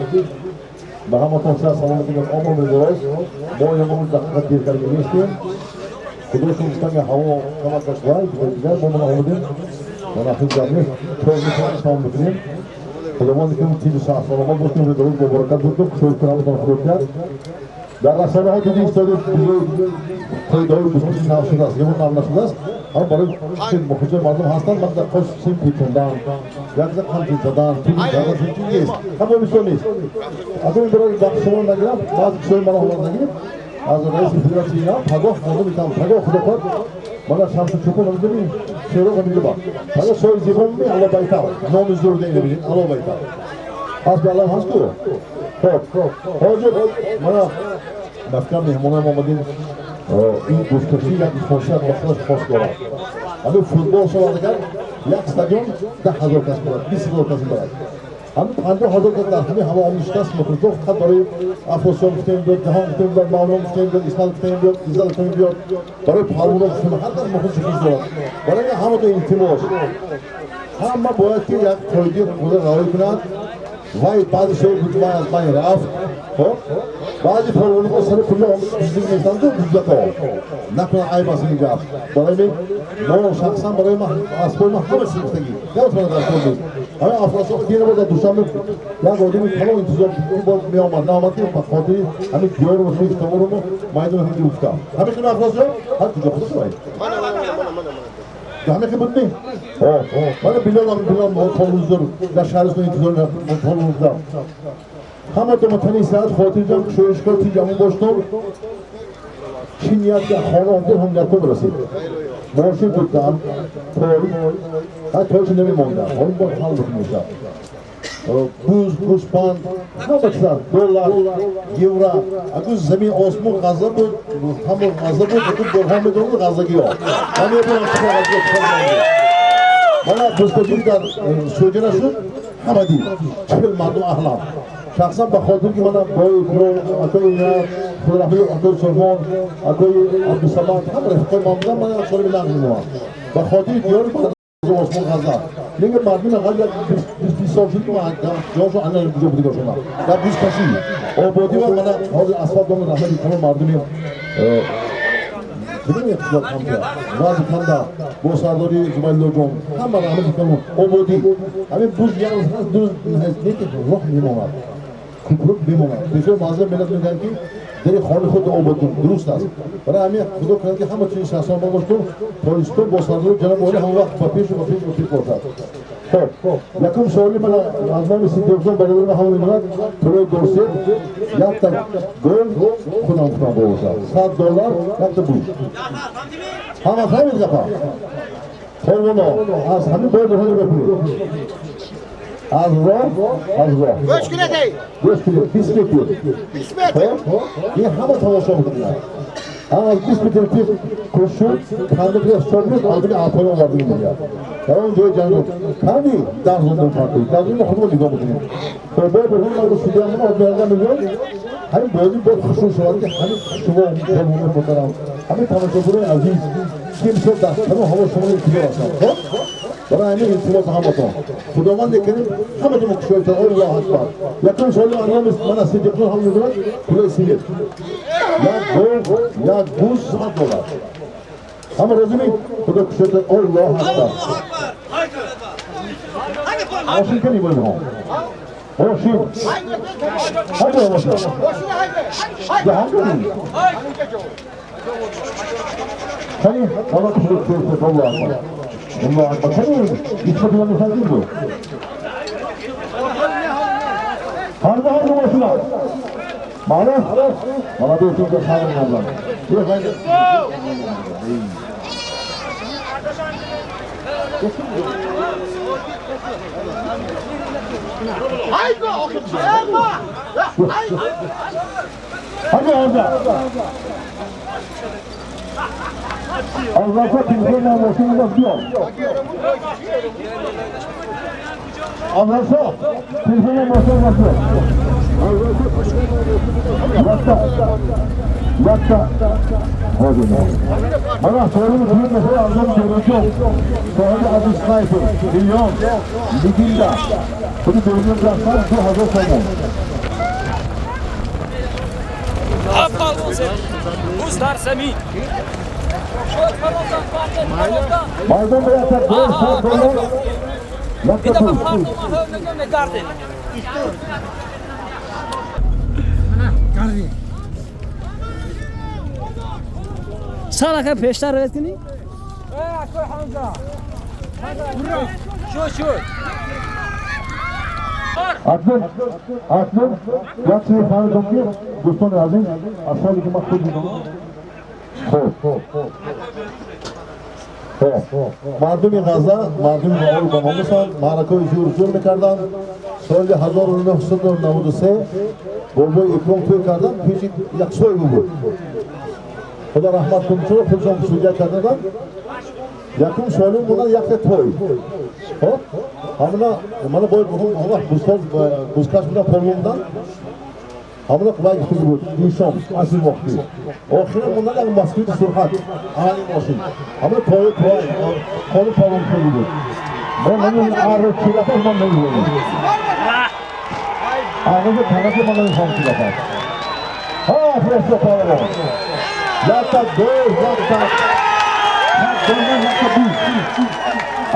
Ба ҳаматон саломатӣ ва омон мегӯрад. Мо имрӯз дақиқа дертар гирифтем. Худошон гуфтан ки ҳаво камакаш вай, дигар мо мана омадем. Мана хел ҷамъ тоҷикон тамом бикунем. Худованд кунад тинҷу саломат бошем, рӯз бо баракат бошем, шукр ҳаматон худо кард. Дар расонаҳо диди истоди қоидаҳои бузурги нав шудааст, ё нав нашудааст. Ҳам барои мухлисони мардум ҳастанд, ман дар қош сим печондан, якза қамчин задан, пул задан чунин нест. Ҳама бисёр нест. Аз он барои бахширо нагирам, баъзе кишои мана ҳолат нагирем. Аз раиси федератсияи нав пагоҳ монда метавонам. Пагоҳ худо хоҳад мана Шамсу Чӯпон намедонем, шероқ мегирам. Пагоҳ сои зебо мебинем, Алло байтав. Номи зур бинем, Алло байтав. Ҳасби Аллоҳ ҳаст ку? Хоб, ҳозир мана мафкам меҳмонам омадем. Ин гуфткашӣ як хосият ба худаш хос дорад. Ҳамин футбол шавад агар як стадион 10 000 кас барад, 20 000 кас барад. Ҳамин 50 000 кас дар ҳамин ҳаво омишта аст. Мухлисон фақат барои Афросиёб гуфтем биёд, Ҷаҳон гуфтем биёд, Мавлон гуфтем биёд, Исмат гуфтем биёд, Иззат гуфтем биёд, барои паҳлавонҳо гуфтем, ҳар кас мухлиси худ дорад. Барои ин ҳамато илтимос, ҳама бояд ки як қоидаи худро риоя кунад. Вай баъзе шои буд, вай аз байн рафт. Хоб, баъзе паҳлавонҳо сари пулла дуздӣ мекунанд, дуздакҳо накунанд, айб аст ин гап. Барои мо шахсан, барои ман аспои ман ҳама чиз гуфтагӣ наметавонад дар кор нест. Ҳамин Афросиёб дина дар Душанбе як одами калон интизор меомад, наомад ки ба хотири ҳамин диёру хешовонуму майдони ҳинди гуфтам. Ҳамин хел Афросиёб ҳар куҷо худо шавад. Ҳамин хел буд не? Мана Билолам, Билол полузур дар шаҳристон интизор полузда. Ҳаматон тани саат хотирҷам, кушоишкор тинҷамон боштон. Чӣ ният ки хона омдем, ҳам ниятко бирасед. Мошин будам, той, ҳар тойшо намемондам. Ҳоло бояд ҳал бикунем. Буз, гӯспанд, ҳама чиза, доллар, евро, агар замин осмон ғаза буд, ҳама ғаза буд, агар борҳо медонад ғазагиҳо. Ман мебинам чӣ ғаза мана бузкашӣ дар суҷина шуд, ҳама дид. Чил мардум аҳлам. Шахсан ба хотир ки мана бои Икром, акои Инат, Худраҳмӣ, акои Сулмон, акои Абдусамад, ҳама рафиқои ман буданд, мана соли нағз мемонам. Ба хотири диёри осмон ғаза. Лекин мардум ақал як 20 сол шуд ки ман ҷошо ана куҷо будига шудам. Дар бузкашӣ ободӣ ва мана ҳозир асфалт донад, раҳмати тамом мардуми дидем иқтисод ҳамҷа вазъи канда бо сардори Зубайдуллоҷон ҳама раҳмати тамом ободӣ. Ҳамин буз як рӯз ҳаст, ду рӯз ҳаст, не ки роҳ мемонад, кӯпрук мемонад. Пешвои муаззам миллат мегӯянд ки дари хонаи худро обод кун, дуруст аст. Барои ҳамин худо кунад ки ҳама чизи шахсон бошад, Тоҷикистон бо сардори ҷаноби олӣ ҳама вақт ба пешу ба пеш ба пеш бошад. Хоб, якум суоли ман аз номи Сиддиқҷон бародари ман ҳама мемонад, тӯлои дорсед, якта гол худам худам бошад, $100, якта буз. Ҳама фаҳмид гапа? Полвоно, аз ҳамин бояд роҳро бикунед. Аз роҳ, аз роҳ. Гӯш кунед, эй! Гӯш кунед, 20 метр. 20 метр. Ин ҳама тамошо мекунад. Ҳама аз 20 метр пеш кӯшуд, канда бира собит, алдиги апоён оварда мегӯяд. Дар он ҷои ҷанг канди дар зондон партои. Дар зондон худро нигоҳ мекунем. То бо бирҳон ман судиям одмиярда мегӯяд, ҳамин бозӣ боз хушрӯ шавад ки ҳамин шумо полвонои муҳтарам, ҳамин тамошобинони азиз, ки мисол дар кадом ҳаво шумо интизор ҳастанд. Хоб? Барои ҳамин илтимос ҳаматон. Худованде карим ҳаматон кушоитон. Аллоҳу акбар. Якум суоли ман ман аз Сиддиқҷон ҳам медонад, пулои симет. Як гол, як буз, $100. Ҳама розӣ ми? Худо кушоитон. Аллоҳу акбар. Мошин кани бозиҳо? Мошин. Ҳаҷо мошин. Ҷаҳон кани? Кани? Ҳама кушоитон. Аллоҳу акбар. Аллоҳу акбар. Кани? Исмати ман мусаддиқ буд. Ҳарда ҳарда мошина. Маълум? Молодец, инҷо сарм кардам. Ҳаҷа ҳаҷа. Аллоҳ телефон мошина биё. Аллоҳ телефон мошина биё. Якта, якта, ҳозир. Мана суолими дуюм масала аз номи Беҳрӯзҷон, соҳиби Азиз Снайпер, миллион, легенда. Худи Беҳрӯзҷон рафтан 2000 сомон. Буз дар замин. Майдон ба якта гол, $100, якта буз. Сал ака пештар ред кунӣ? Акнун, акнун як чизе фаҳмидам ки дӯстони азиз, аз соли ки ман худ медонам. Хоб. Хоб. Мардуми Ғаза, мардуми маъруф ба номусанд, маъракаҳои зӯр зӯр мекарданд. Соли 1993 бобои Икром тӯй карданд, пеши як соҳиб буд. Худо раҳмат кунад, чаро худшон судя карданд? Якум соли монанд якта той. Хоб? Ҳамона мана бояд он вақт бузкаш, бузкаш будан, полвон будан. Ҳамона вай гуфтагӣ буд, дишом, асри вақти. Охиран монанд як москвич сурхат, аҳли мошин. Ҳамона той, той, хони полвон гуфтагӣ буд. Ман намедонам арро чӣ рафт, ман намедонам. Ағзи тарафи ман намефаҳмам чӣ рафт. Ҳа, фирошта полвон. Якта гол, якта $100, якта буз.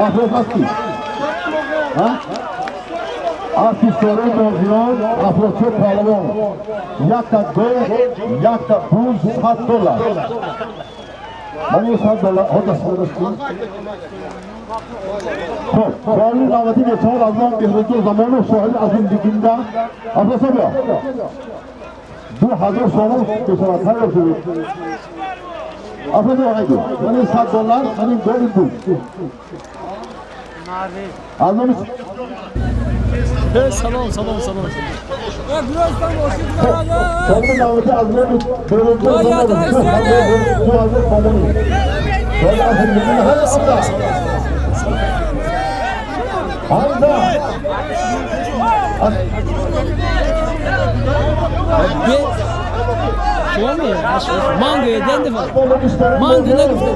Афрос аст ки? Ҳа? Асистораи бозиён, Афросиё паҳлавон. Якта гол, якта буз, $100. Ман ин $100 ҳозир садош кун. Хоб, суоли навбатӣ бечор аз ном Беҳрӯзҷон Замонов, соҳиби азим легенда. Афросиё биё. 2000 сомон мешавад. Тайёр шудед. Афросиё ҳайду. Ман ин $100, ман ин голи буз. Аз номи Салом, салом, салом. Манго еден дефа. Манго нагуфте.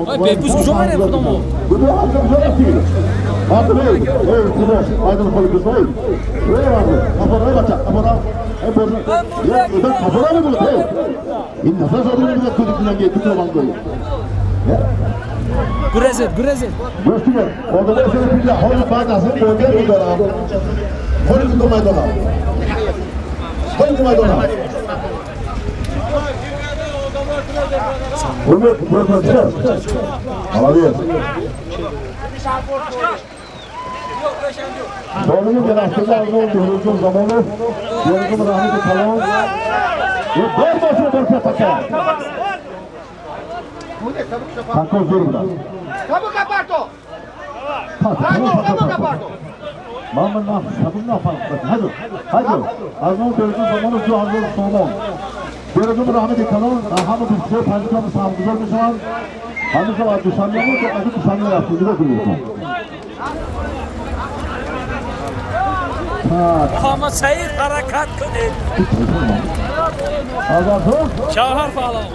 Ой, бепуз куҷо мерем худамо? Гурезед, гурезед. Молодец. Doğrumu genelde oldu. Zamanı. Yorgun rahmeti kalan. Ve dört başına dört takar. Takos durumda. Hadi. Az önce zamanı şu hazır sonum. Yorgun rahmeti kalan. Hamı bir panjikam sağımızda müşan. Hamı sabah duşanlı mı? Acı duşanlı yaptı. Muhammad Said harakat кунед. Чаҳар паҳлавон.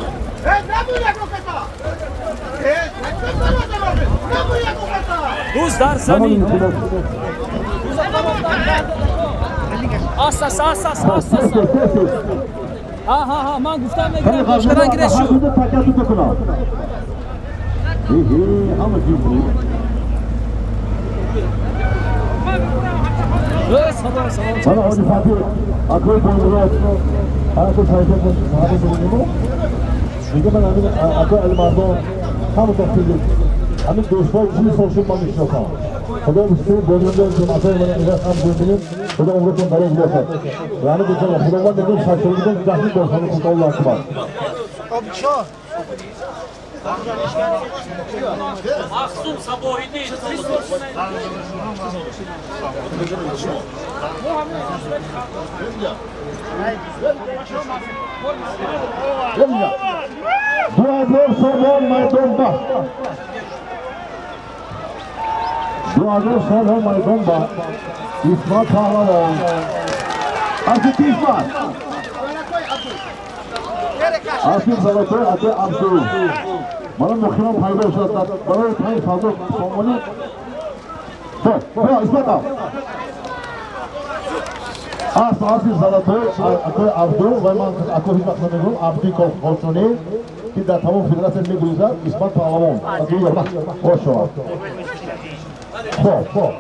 Буз дар замин. Аста, аста, аста, аста. Ҳа, ҳа, ҳа, ман гуфтам мегирам, гӯшкаран гиреш шуд. Салом, салом. Bana Hacı Fatih, Akıl Boymurat, Akıl Sayfet, Sahabe Boymurat. میگه من همین Akıl Elmardon, همون دختر همین دوستای چیز سرشون من میشناسم. خدا مستر بزرگ جماعت من اینجا هم ببینیم. خدا عمرتون دراز باشد. رحمت کنه خداوند میگه شکر میگم دهنی باشم خدا الله اکبر. Махсум Сабоҳиддин. 2000 сомон майдон ба. 2000 сомон майдон ба. Исмат Паҳлавон. Асити Исмат. Асил Золотой Ате Абду. Мана мухимам пайдо шуд барои 5000 сомонӣ. Хуб, биё Исмат. Асил Золотой Ате Абду ва ман ако ҳеҷ вақт намегӯям Абди Колхошонӣ ки дар тамом федератсия мегурезад Исмат Паҳлавон. Хуш шавад. Хуб, хуб.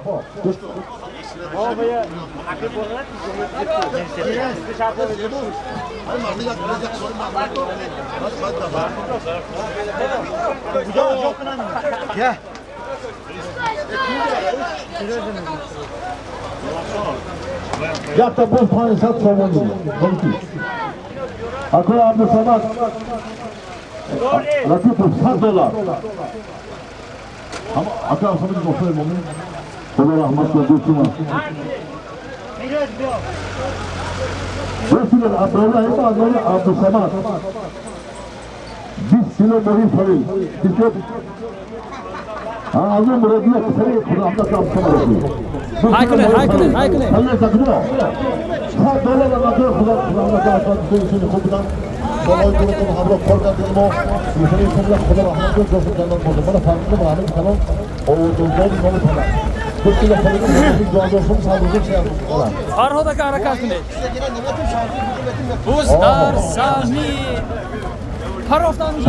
Якта боз 500 сомонӣ. Акои Абдусамад Латипов 100 доллар. Акои Абдусамад дӯстои момин. Худо раҳмат кунад дӯстима. Дӯстима Абдуллоҳ Абдуллоҳ Абдусамад 20 кило моҳи фарил. 20 кило. Аз он мураббия писари Худо Абдусамад. Ҳай кунед, ҳай кунед, ҳай кунед. Ҳай кунед. 100 доллар аз Худо Абдусамад хуб будан. بالای گروهتون همراه کار کردیم ما میخواییم خدا خدا رحمت کنه جاشون جنت باشه. من فرمودم رحمت کلام آوردن مال پدر. Фарҳода ка ҳаракат кунед. Буз дар замин. Парофтан уже.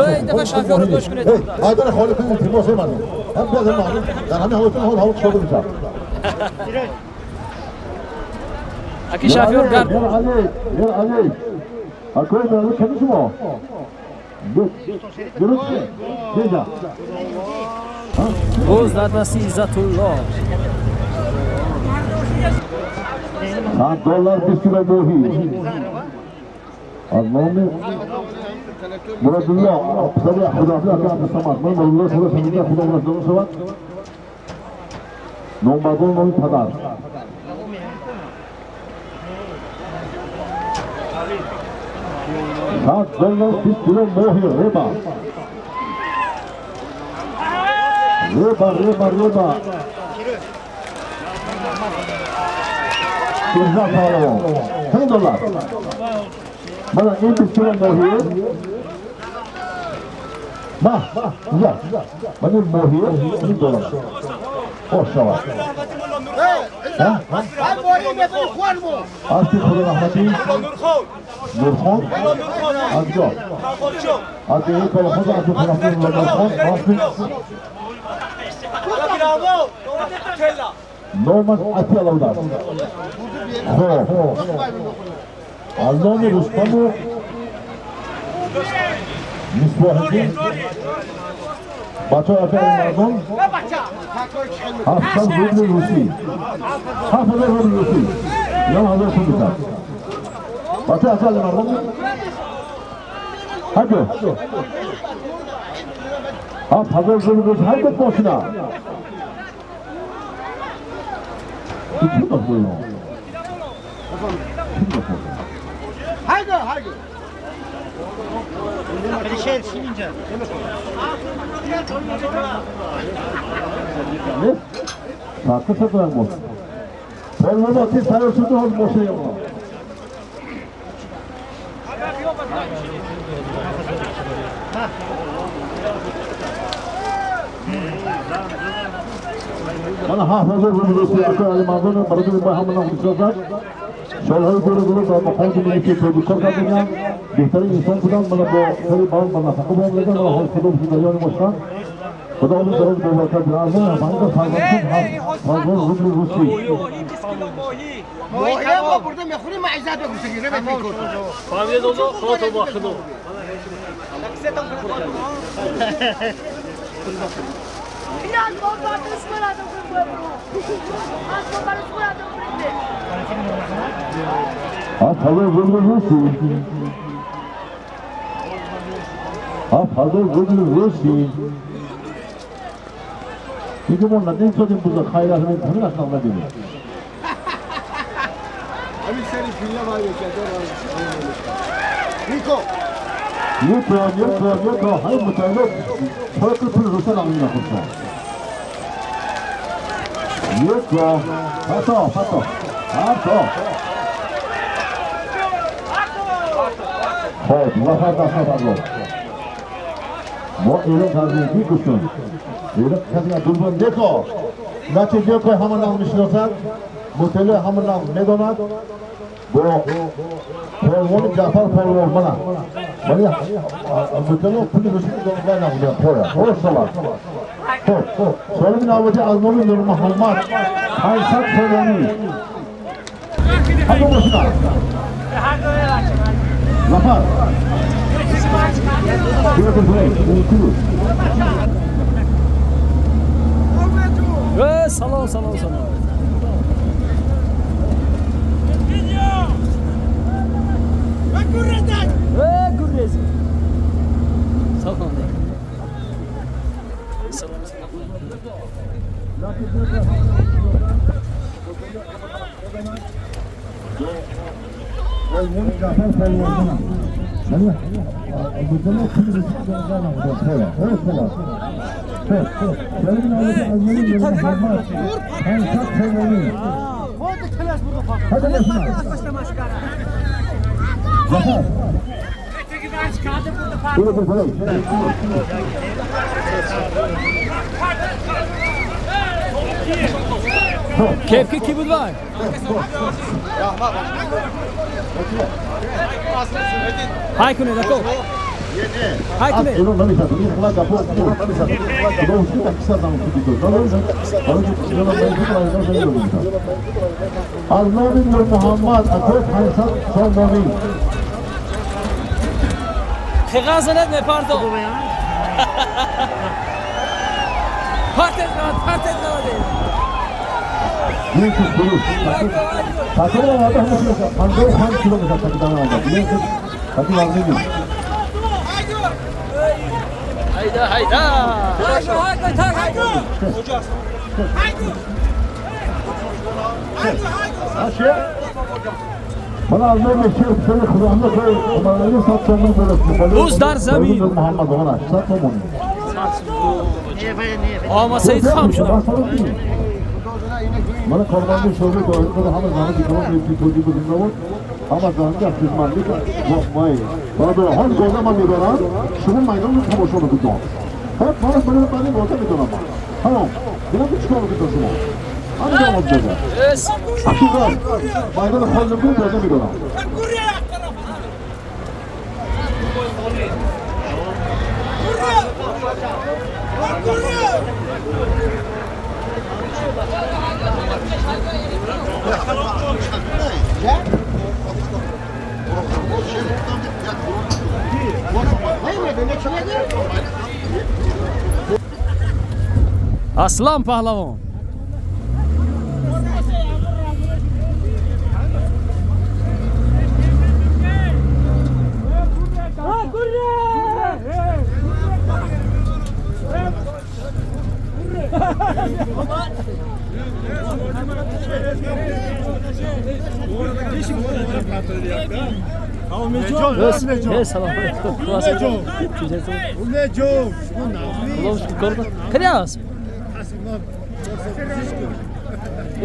Эй, дафа шофёрро гӯш кунед. Айдар холиқ илтимос мардум. Ҳам боз мардум дар ҳамин ҳолатон ҳол ҳаво чода мешавад. Аки шофёр гард. Яр Али. Акои мардум ками шумо? Дуруст? Беда. Боз дар дасти Иззатулло. $100 20 кило моҳӣ. Аз номи Муродулло писари Худоҳофиз ака Абдусамад. Ман Муродулло садо шунида Худо умраш шавад. Номбардор номи падар. $100 20 кило моҳи реба. Реба, реба, реба. Иззат паҳлавон. $10. Мана ин 20 кило моҳи. Ма, я. Мана ин моҳи $10. Хош шавад. Аз Худо раҳматӣ Нурхон аз ҷо. Аз деҳаи Калохоз аз Худо раҳматӣ Нурхон номаш Атия будааст. Хоб. Аз номи Рустаму Мисбоҳиддин бачаҳои акаи мардон 700 рубли русӣ. 7000 рубли русӣ. 1000 сум битад. Бачаҳои акаи мардон ҳаҷо 7000 рубли русӣ ҳаҷо мошина. Haydi haydi. من 7000 рубли русӣ акаи Алимардон бародари мо ҳама ном мешиносад. Солҳои дур дар мақомоти милисии тоҷик кор кардагиам, беҳтарин инсон буданд. Мана бо сари баланд ба нафақа буромадагиам. Мана ҳол Худо зиндагиёни мо шуданд. Худо умри дароз бобаракат диҳад. Фарзанд 7000 рубли русӣ. 7000 рубли русӣ. 7000 рубли русӣ. دیگه ما ندیم شدیم بزرگ خیر از همین همین اصلا ندیم. همین سری فیلم های نیکو نیکو نیکو نیکو های متعلق فرق پول روسا نمیم نخوشم. نیکو فتا فتا فتا. خب نفر دست نفر ما اعلان کردیم کی گفتم اعلان کردیم دوربین نیکو نچه نیکو همه نام میشناسد مطلع همه نام میداند با پهلوان جعفر پهلوان منم ولی مطلع پول روسی دارم نمیدونم خوره خوش شود. خب سالم نوبتی از نام نور محمد 500 سومانی همه باشید نفر سلام سلام سلام. سلام سلام. کیف کی بود وای؟ های کنه دکو های کنه از نام نور محمد اکو 500 سامانی خغازنت نپاردو پارتت پارتت تقریبا 55 کیلومتر تقریبا آمد. تقریبا Hayda hayda. Буз дар замин. Ама Саид хам шуд. من کارمند شعبه داخل خود همه زنان دیگران که توجیه بزنده بود همه زنان که خدمتی مای برادر حال گازه من میبرم شما میدان رو تماشا بکنید. خب من برای گازه میدونم من هم دیدم که چیکار میکنید شما همین جواب داده اخیرا میدان خالد رو گازه میدونم. Aslan pahlavon.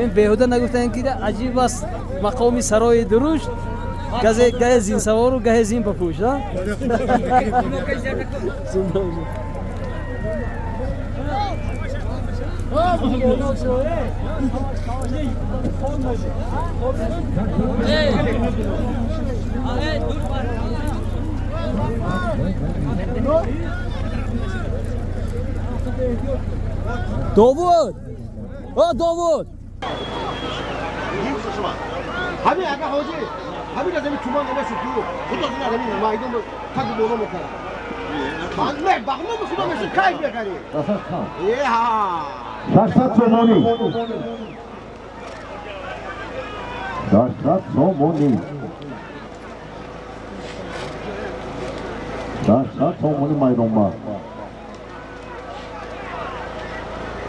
ин беҳуда нагуфтанд ки аҷиб аст мақоми сарои дурушт гаҳе зинсавору гаҳе зин ба пӯш. Довуд! О, Довуд! ҳамин ага ҳоҷи ҳамин аз ҳамин туман омад шуд худо зин аз ҳамин майдон таги боло мекард. Бахно худо мешуд кайф мекарди. Еҳа 600 сомонӣ, 600 сомонӣ, 600 сомонӣ майдонба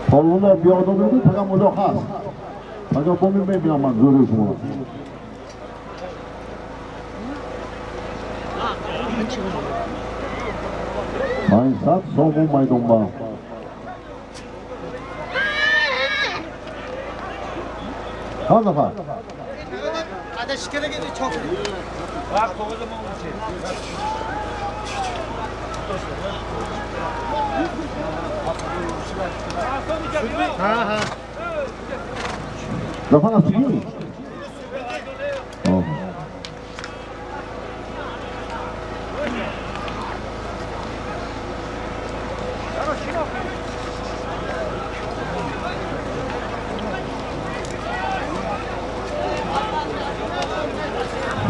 полвоно биёдо буд фақат мудох аст. Фақат бо мебинам ман зӯри шумо. 500 сомон майдонба. Чанд нафар? Зафар аз кӣ?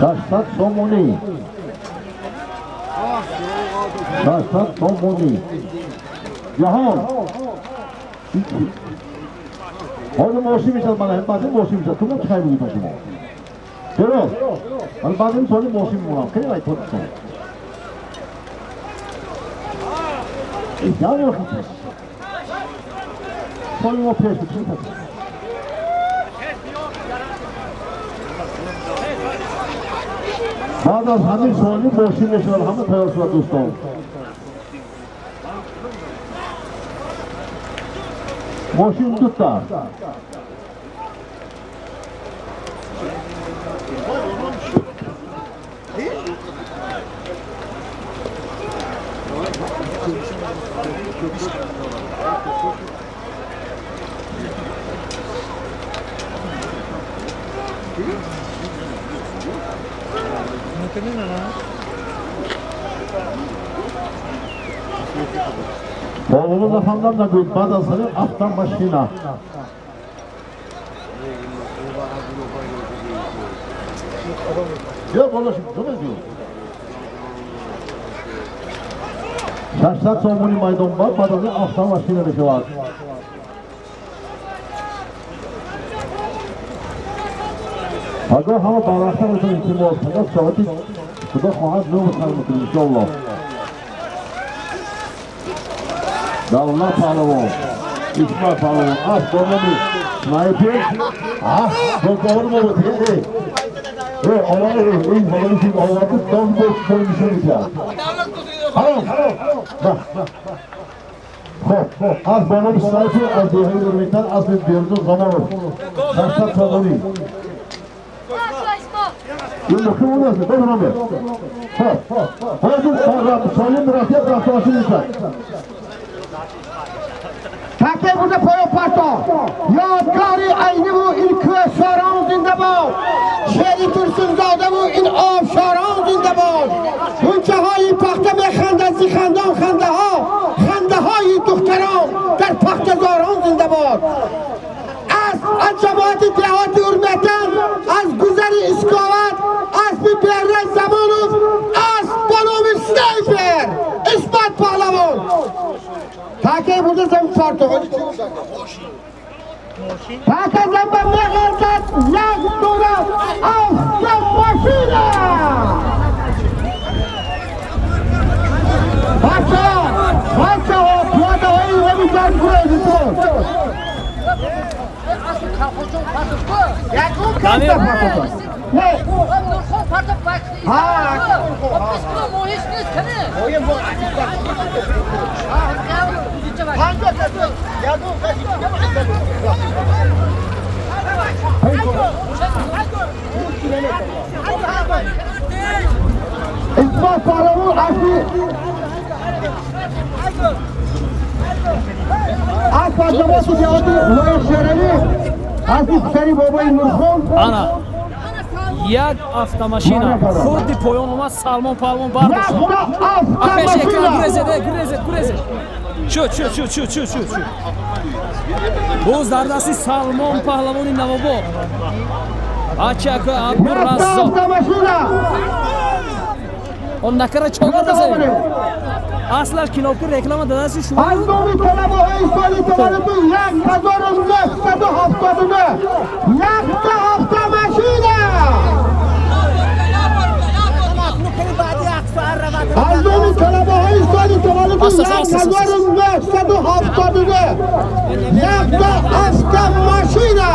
600 сомонӣ, 600 сомонӣ. Ҷаҳон ҳозир мошин мешавад, мана баъдин мошин мешавад. Ту чӣ хайр будӣ шумо? Чаро? Ман баъдин соли мошин мемонам. Хеле вай Тоҷикистон. Соли мо пеш буд. Баъд аз ҳамин соли мошин мешавад, ҳама тайёр шавад дӯстон. Мошин дута. Полвоно нафаҳмдам нагӯед, баъд аз ҳамин афтам машина. Биё боло шуд, ҷо мегӯ? 600 сомони майдонба, баъд аз ин афтам машина мешавад. Пагоҳ ҳама барвақта метавонем илтимос, пагоҳ соати худо хоҳад 9 сар мекунем иншоаллоҳ. Давлат паҳлавон, Исмат паҳлавон, асп бо номи Снайпер. Ҳа, мо ин болои овард, дом бо нишон медиҳад. Хоб, асп бо номи Снайпер аз деҳаи Урмитан, аспи Берзод Замонов, 600 сомонӣ. Ин муҳим он аст, ду номер. Хоб, ҳозир Солим Рафиқ рафтоаши мешавад. Таке бурда поё парто. Ёдгори айниву ин кӯҳсорон зинда бод. Шери Турсунзодаву ин обшорон зинда бод. Ғунчаҳои пахта механдад зи хандон хандаҳо, хандаҳои духтарон дар пахтазорон зинда бод. Аз ҷамоати деҳоти Урмиятан, аз гузари Исковат, аспи Берра Замонов, асп бо номи Снайпер, Исмат паҳлавон. Таке бурда зам парто. Таке замба меғалтад як дона автомашина. Бачаҳо, бачаҳо, пиёдаҳои ҳамидар гурезитон. Ягон каса партотон. Не. Ҳа, Исмат паҳлавон аспи асп аз ҷамоати деҳоти Лои Шералӣ, аспи писари бобои Нурхон. Ана як автомашина хурди поён омад, Салмон паҳлавон бардошт. Пеш экран гурезед, гурезед, гурезед. Шуд, шуд, шуд, шуд, шуд, шуд, шуд. Боз дар дасти Салмон паҳлавони Навобод. Ачака Абдураззоқ. Он накара чогар даса. Аслаш кинопки реклама дадаси шумо. Аз номи талабаҳои соли таваллуди 1979 якта автомашина. Аз номи талабаҳои соли таваллуди 1979 якта автомашина.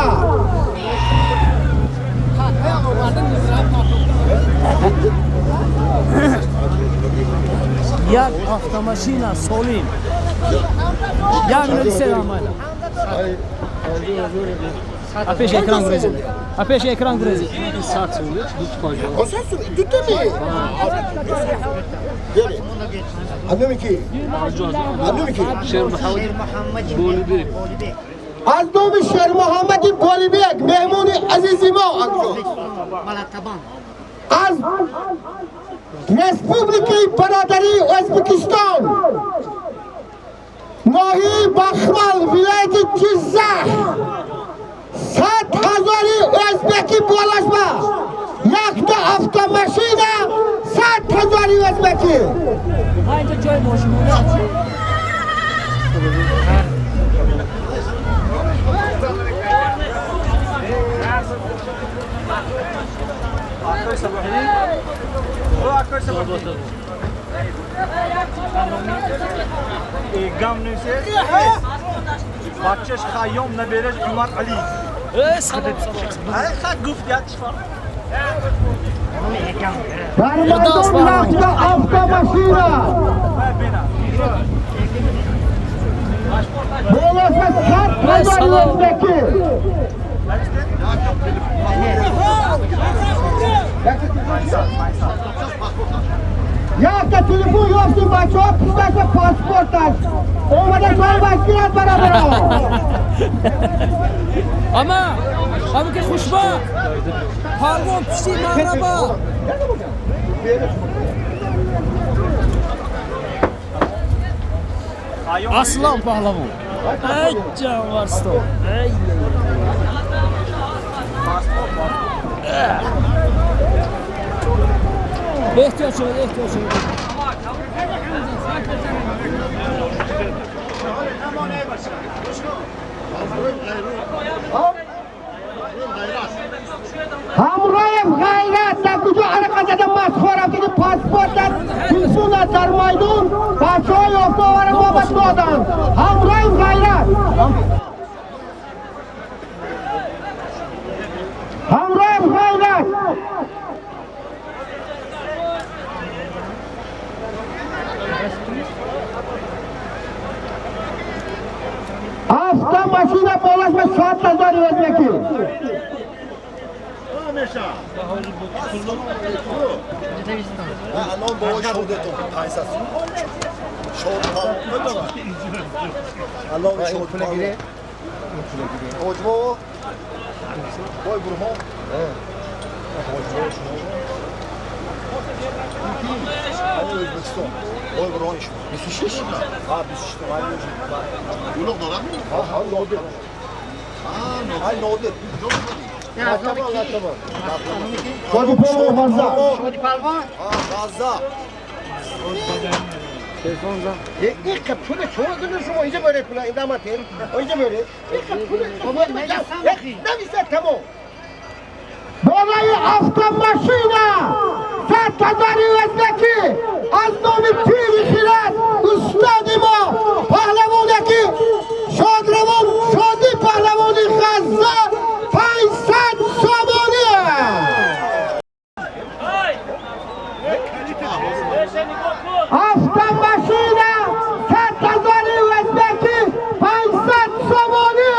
Як автомашина солим. Як минути се майла. Пеш экран гурезед. Пеш экран гурезед. Аз номи Шермуҳаммади Болибек, меҳмони азизи мо аз Республикаи бародарии Ӯзбекистон, ноҳияи Бахмал, вилояти Ҷиззах, 100 ҳазори ӯзбекӣ болашба, якта автомашина, 100 ҳазори ӯзбекӣ. Бачаш Хайём набераш Умар Али. Дар майдон якта автомашина. Болоша 100 ҳазори ӯзбекӣ. Якта телефон ёфтим, бачаҳо, пушташа паспорташ. Омада соҳибаш гирад бародаро. Ама, ама ки хушбахт. Паҳлавон пушти мағраба. Аслан паҳлавон. Ай ҷанварсто. Ай. Эҳтиёт шавед, эҳтиёт шавед. Ҳамроҳ ғайрат дар куҷо арақа зада масхора ки паспортат телефонат дар майдон, бачаҳо ёфта овара мо ба Доданд ҳамроҳи ғайрат, ҳамроҳи ғайрат. Автомашина болаш ба 100 000 ӯзбекӣ. الان با شودتون 500 شود الان شود پول گیره حجمو بای برهان حجمو شما ازبکستان بای برهان شما 26 ها 26 یولوق دارم ها ها نادر ها نادر. شادی پهلوان غزه. شادی پهلوان غزه. این پول چون دونه شما اینجا بره پول این دامت اینجا بره این پول نمیشه تمام. بالای автомашина 100 000 ӯзбекӣ аз номи пири хират, устоди мо, паҳлавоне ки шодравон Шодӣ паҳлавони Ғазза, 500 сомонӣ. Автомашина 100 000 ӯзбекӣ, 500 сомонӣ.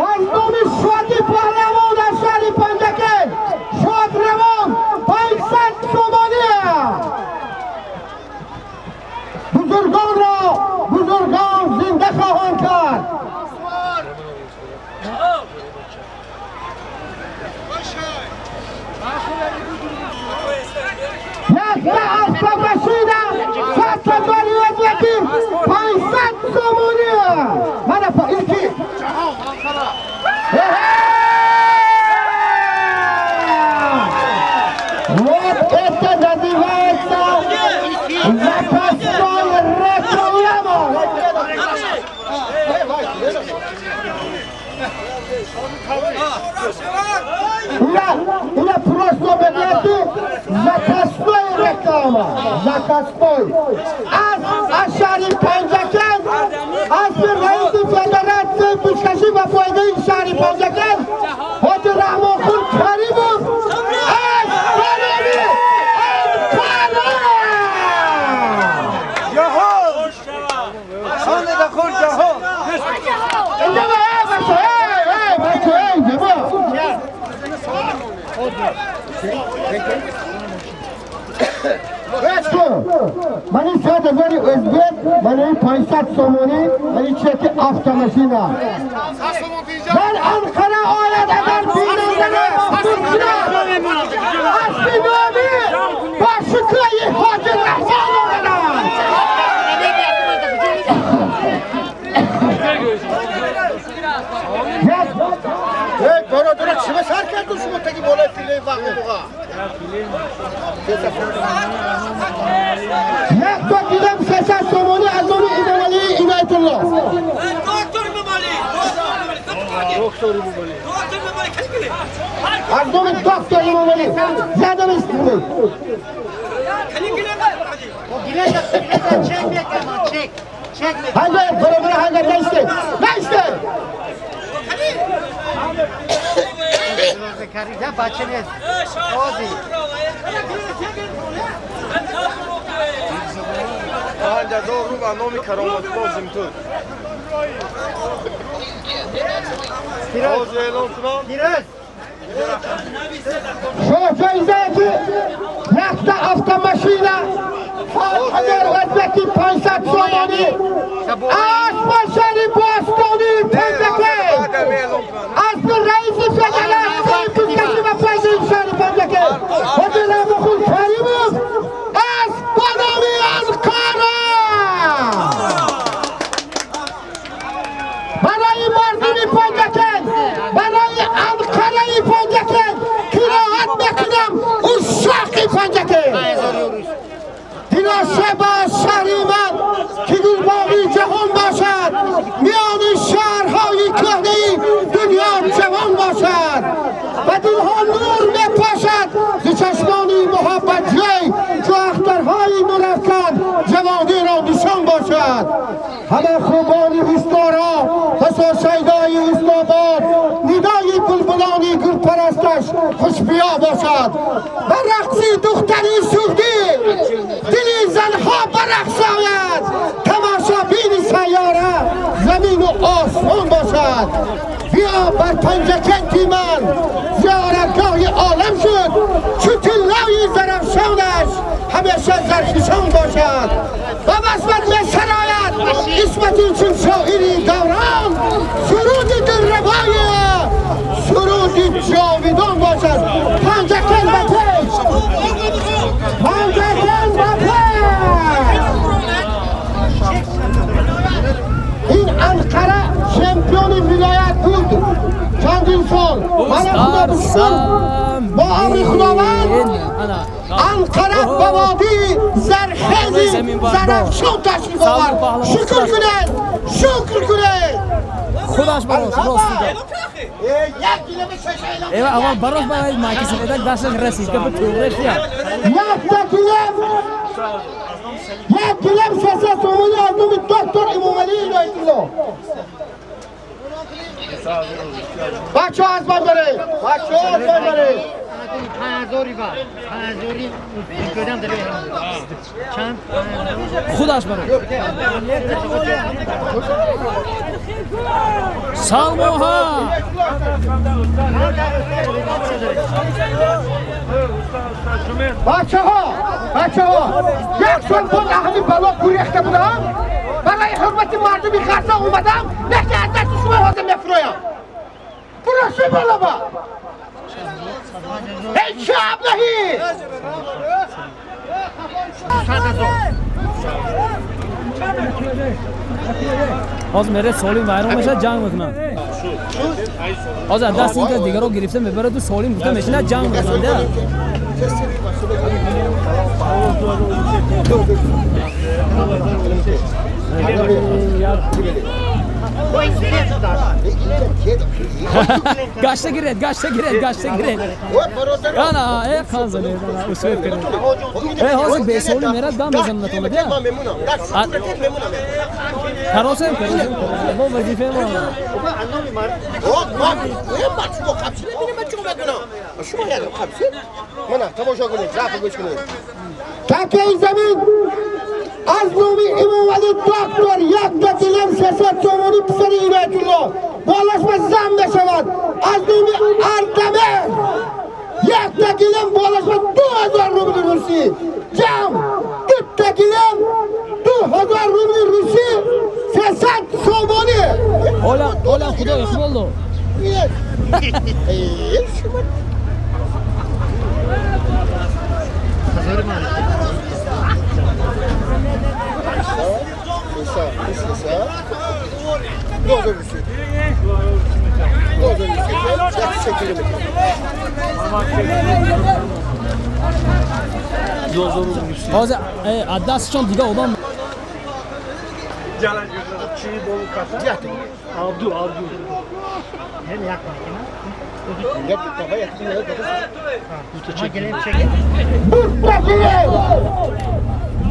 Аз номи Шодӣ паҳлавон аз шаҳри Панҷакент, шодравон, 500 сомонӣ. Бузургонро бузургон зинда хоҳанд кард. Якта автомашина 100 000 ӯзбекӣ, 500 сомонӣ. Мана ин ки. Вот это называется запасной реклама! Ина просто мегӯяд, запасной реклама, запасной. Аз шаҳри Панҷакент, аз раиси федератсияи бузкашӣ ва фоидаи шаҳри Панҷакент ҳоҷи Раҳмонқул Каримов аз барои Анқара. جهان خانه دخول جهان. اینجا با ای بچه ای ای بچه ای جبا. Гӯш кун, мани 100 000 ӯзбек, мани 500 сомонӣ, мани чеки автомашина. Дар Анқара ояд агар бинандаро мафтун кунад, аспи номи бо шукрои ҳоҷи Раҳмон омаданд. Эй, бародаро, чима сар кардун шумо таги болои пилаи вақти буға? Як то дидам 300 сомонӣ аз номи Имомалии Иноятулло. Доктор Мамали. Доктор Имомали. Доктор Мамали кали. Аз номи доктор Имомалӣ задам истифода. Кали гиле. Чек мекунам, чек. Чек мекунам. Ҳангар баробара, ҳангар наисте, наисте. Карида бача нест. Ози. 5000 рубл ба номи Кароматулло Зимтур. Ҳозир эълон кунам. Пирӯз. Шоҳ ҷоизае ки якта автомашина 100 000 ӯзбеки, 500 сомонӣ аз шаҳри бостонии Панҷакент, аз раиси федератсияи бузкашӣ ва файзии шаҳри Панҷакент ҳоҷи Раҳмонқул Каримов аз ба номи Анқара барои мардуми Панҷакент, барои Анқараи Панҷакент қироат мекунам. Ушшоқи Панҷакент, дилошаба шаҳри ман, ки гулбоғи ҷаҳон бошад, миёни шаҳрҳои кӯҳнаи дунё ҷавон бошад. Шаҳри Нурафкан ҷавонӣ ро нишон бошад. Ҳама хубони устора пасо шайдои устобод, нидои булбулони гулпарасташ хушбиё бошад. Ба рақси духтари суғдӣ дили занҳо барақс ояд, тамошобини сайёра замину осмон бошад. Биё бар Панҷакенти ман, зиёратгоҳи олам шуд, чу тиллои зарафшонаш ҳамеша зархишон бошад. Ба васфат месарояд исмати чун шоири даврон, суруди дилрабои суруди ҷовидон бошад. Панҷакент ба пеш, Панҷакент ба пеш. Ин Анқара чемпиони вилоят буд чандин сол. Мана худо бишукр, бо амри Худованд Анқара ба водии зархези Зарафшон ташриф овард. Шукр кунед, шукр кунед. Худаш барош рост дод. Эва аввал барош барои майки сафедак дасташ расид, гапи туғреш я. Якта гилем, як гилем 600 сомонӣ аз номи доктор Имомалӣ Иноятулло. Бачаҳо аз ман баред, бачаҳо аз ман баред. 5000 5000 чанд худаш барош. Салмоҳа. Бачаҳо, бачаҳо, як сол боз аҳли бало гурехта будам, барои ҳурмати мардуми Ғазза омадам, яке аз дасти шумо ҳозир мефурӯям. Фурӯши болоба. Эй чӣ аблаҳӣ! Ҳозир меред солим вайрон мешавад, ҷанг мекунанд. Ҳозир аз дасти ин кас дигаро гирифта мебараду солим гуфта мешинад, ҷанг мекунанд. Гашта гиред, гашта гиред, гашта гиред. Ана, э қанзанед, ана усвет кунед. Э ҳозир бесолим мерад, дам мезанад натонад. Каросем, каросем, мо вазифаи мо. Такаи замин аз номи Имомалӣ доктор якта гилем 600 сомонӣ писари Иноятулло болаш ба зам мешавад. Аз номи Ардамер якта гилем болаш ба 2000 рубли русӣ. Ҷамъ дута гилем 2000 рубли русӣ, 300 сомонӣ. Ола, ола, худо иқбол дод. Ҳозир аз дастшон дига одам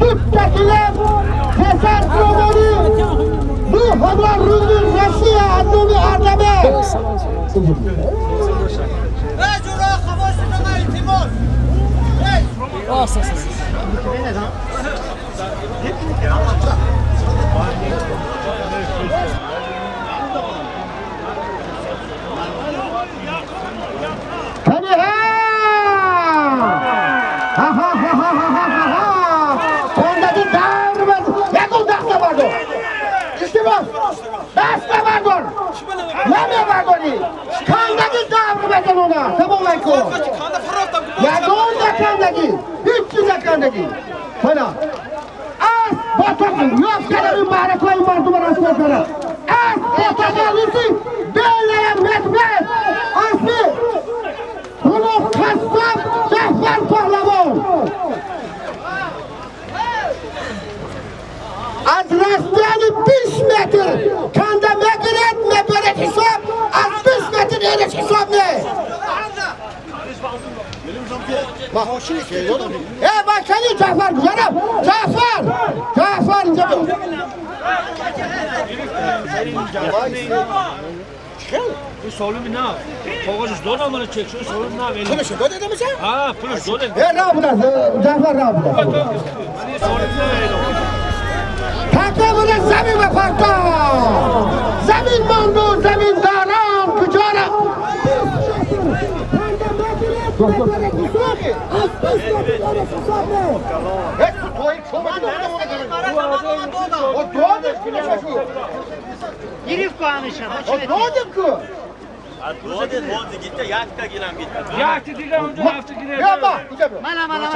Дутта гилем 300 сомонӣ, 2000 рубли Россия аз номи Ардамер. Даст набардор, намебардорӣ. Кандагӣ давр безанона. Тамом кун. Ягон накандагӣ, ҳеҷ чиз накандагӣ. Мана аз ботақи ёфтани маъракаи мардумро расво кара. Аз ботақалиси белая медвед, аси Гулов Қассоб Ҷаъфар Паҳлавон. Аз растани 20 метр канда мегирад, мебарад ҳисоб, аз 20 метр ераш ҳисоб не. Э, бачани Ҷаъфар гузарам. Инҷа биё. این سالمی نه کاغذش دادم من چک شده سالم نه پولش دادی میشه؟ ها پولش دادم. راه بوده جعفر راه بوده. تکه بوده زمین به پرتا زمین ماند و زمین داران کجا را گرفت کو همیشه دادم کو دادی گیت یک تا گیرم گیت یک تا دیگه اونجا هفته گیره. بیا با اینجا بیا. من من من.